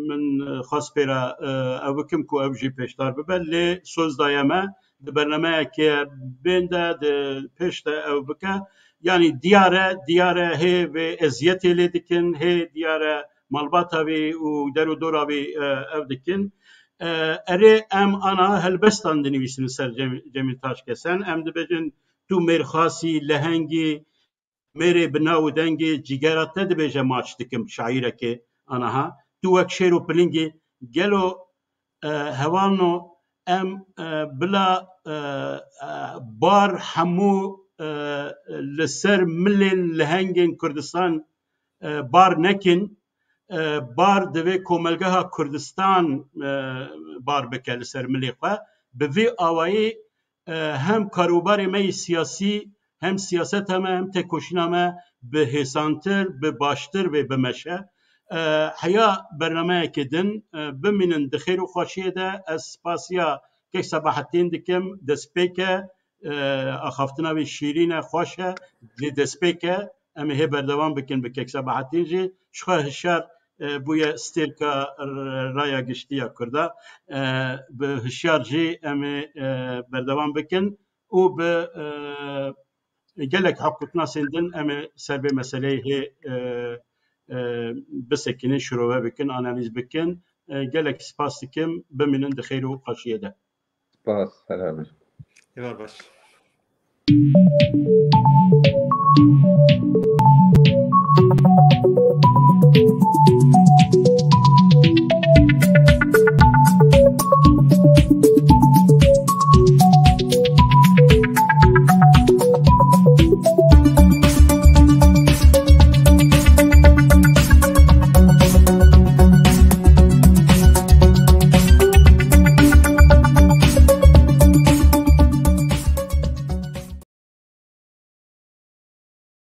min xwest pê re, e, ew bikim ku ew jî pêşdar bibe, lê soz daye me di bernameyeke bên de, di pêş de ew bike. Yanî diyar e, diyar e hê vê eziyetê lê dikin, hê diyar e malbata wî û der û dora wî, e, ew dikin. E, erê em ana helbestan dinivîsin li ser Cem-, Cemîl Taşkesen. Em dibêjin tu mêrxasî, lehengî, mêrê bi nav û dengê cîgera te dibêje maç dikim şaîrekê aniha. Tu wek şêr û pilingî gelo, e, hevalno em, e, bila, e, e, bar hemû, e, li ser milên lehengên Kurdistan, e, bar nekin. E, bar divê komelgeha Kurdistan, e, bar bike li ser milê xwe. Bi vî awayî e, hem karûbarê me yê siyasî, hem siyaseta me, hem têkoşîna me bi hêsantir, bi baştir vê bimeşe. E, heya bernameyekê din, e, bimînin di xêr û xweşiyê de. Ez spasiya kek Sebahettin dikim, destpêk e, e, axaftina wî şîrîn e, xweş e, lê destpêk e. Em ê hê berdewam bikin bi kek Sebahettin jî. Ji xwe hişyar, e, bûye stêrka r-, raya giştî ya Kurda. E, bi hişyar jî em ê, e, berdewam bikin û bi, e, gelek heqûtnasên din em ê ser vê meseleyê hê, e, e, bisekinin, şirove bikin, analîz bikin. E, gelek spas dikim, bimînin di xêr û xweşiyê de. Spas, selam. Êvar baş.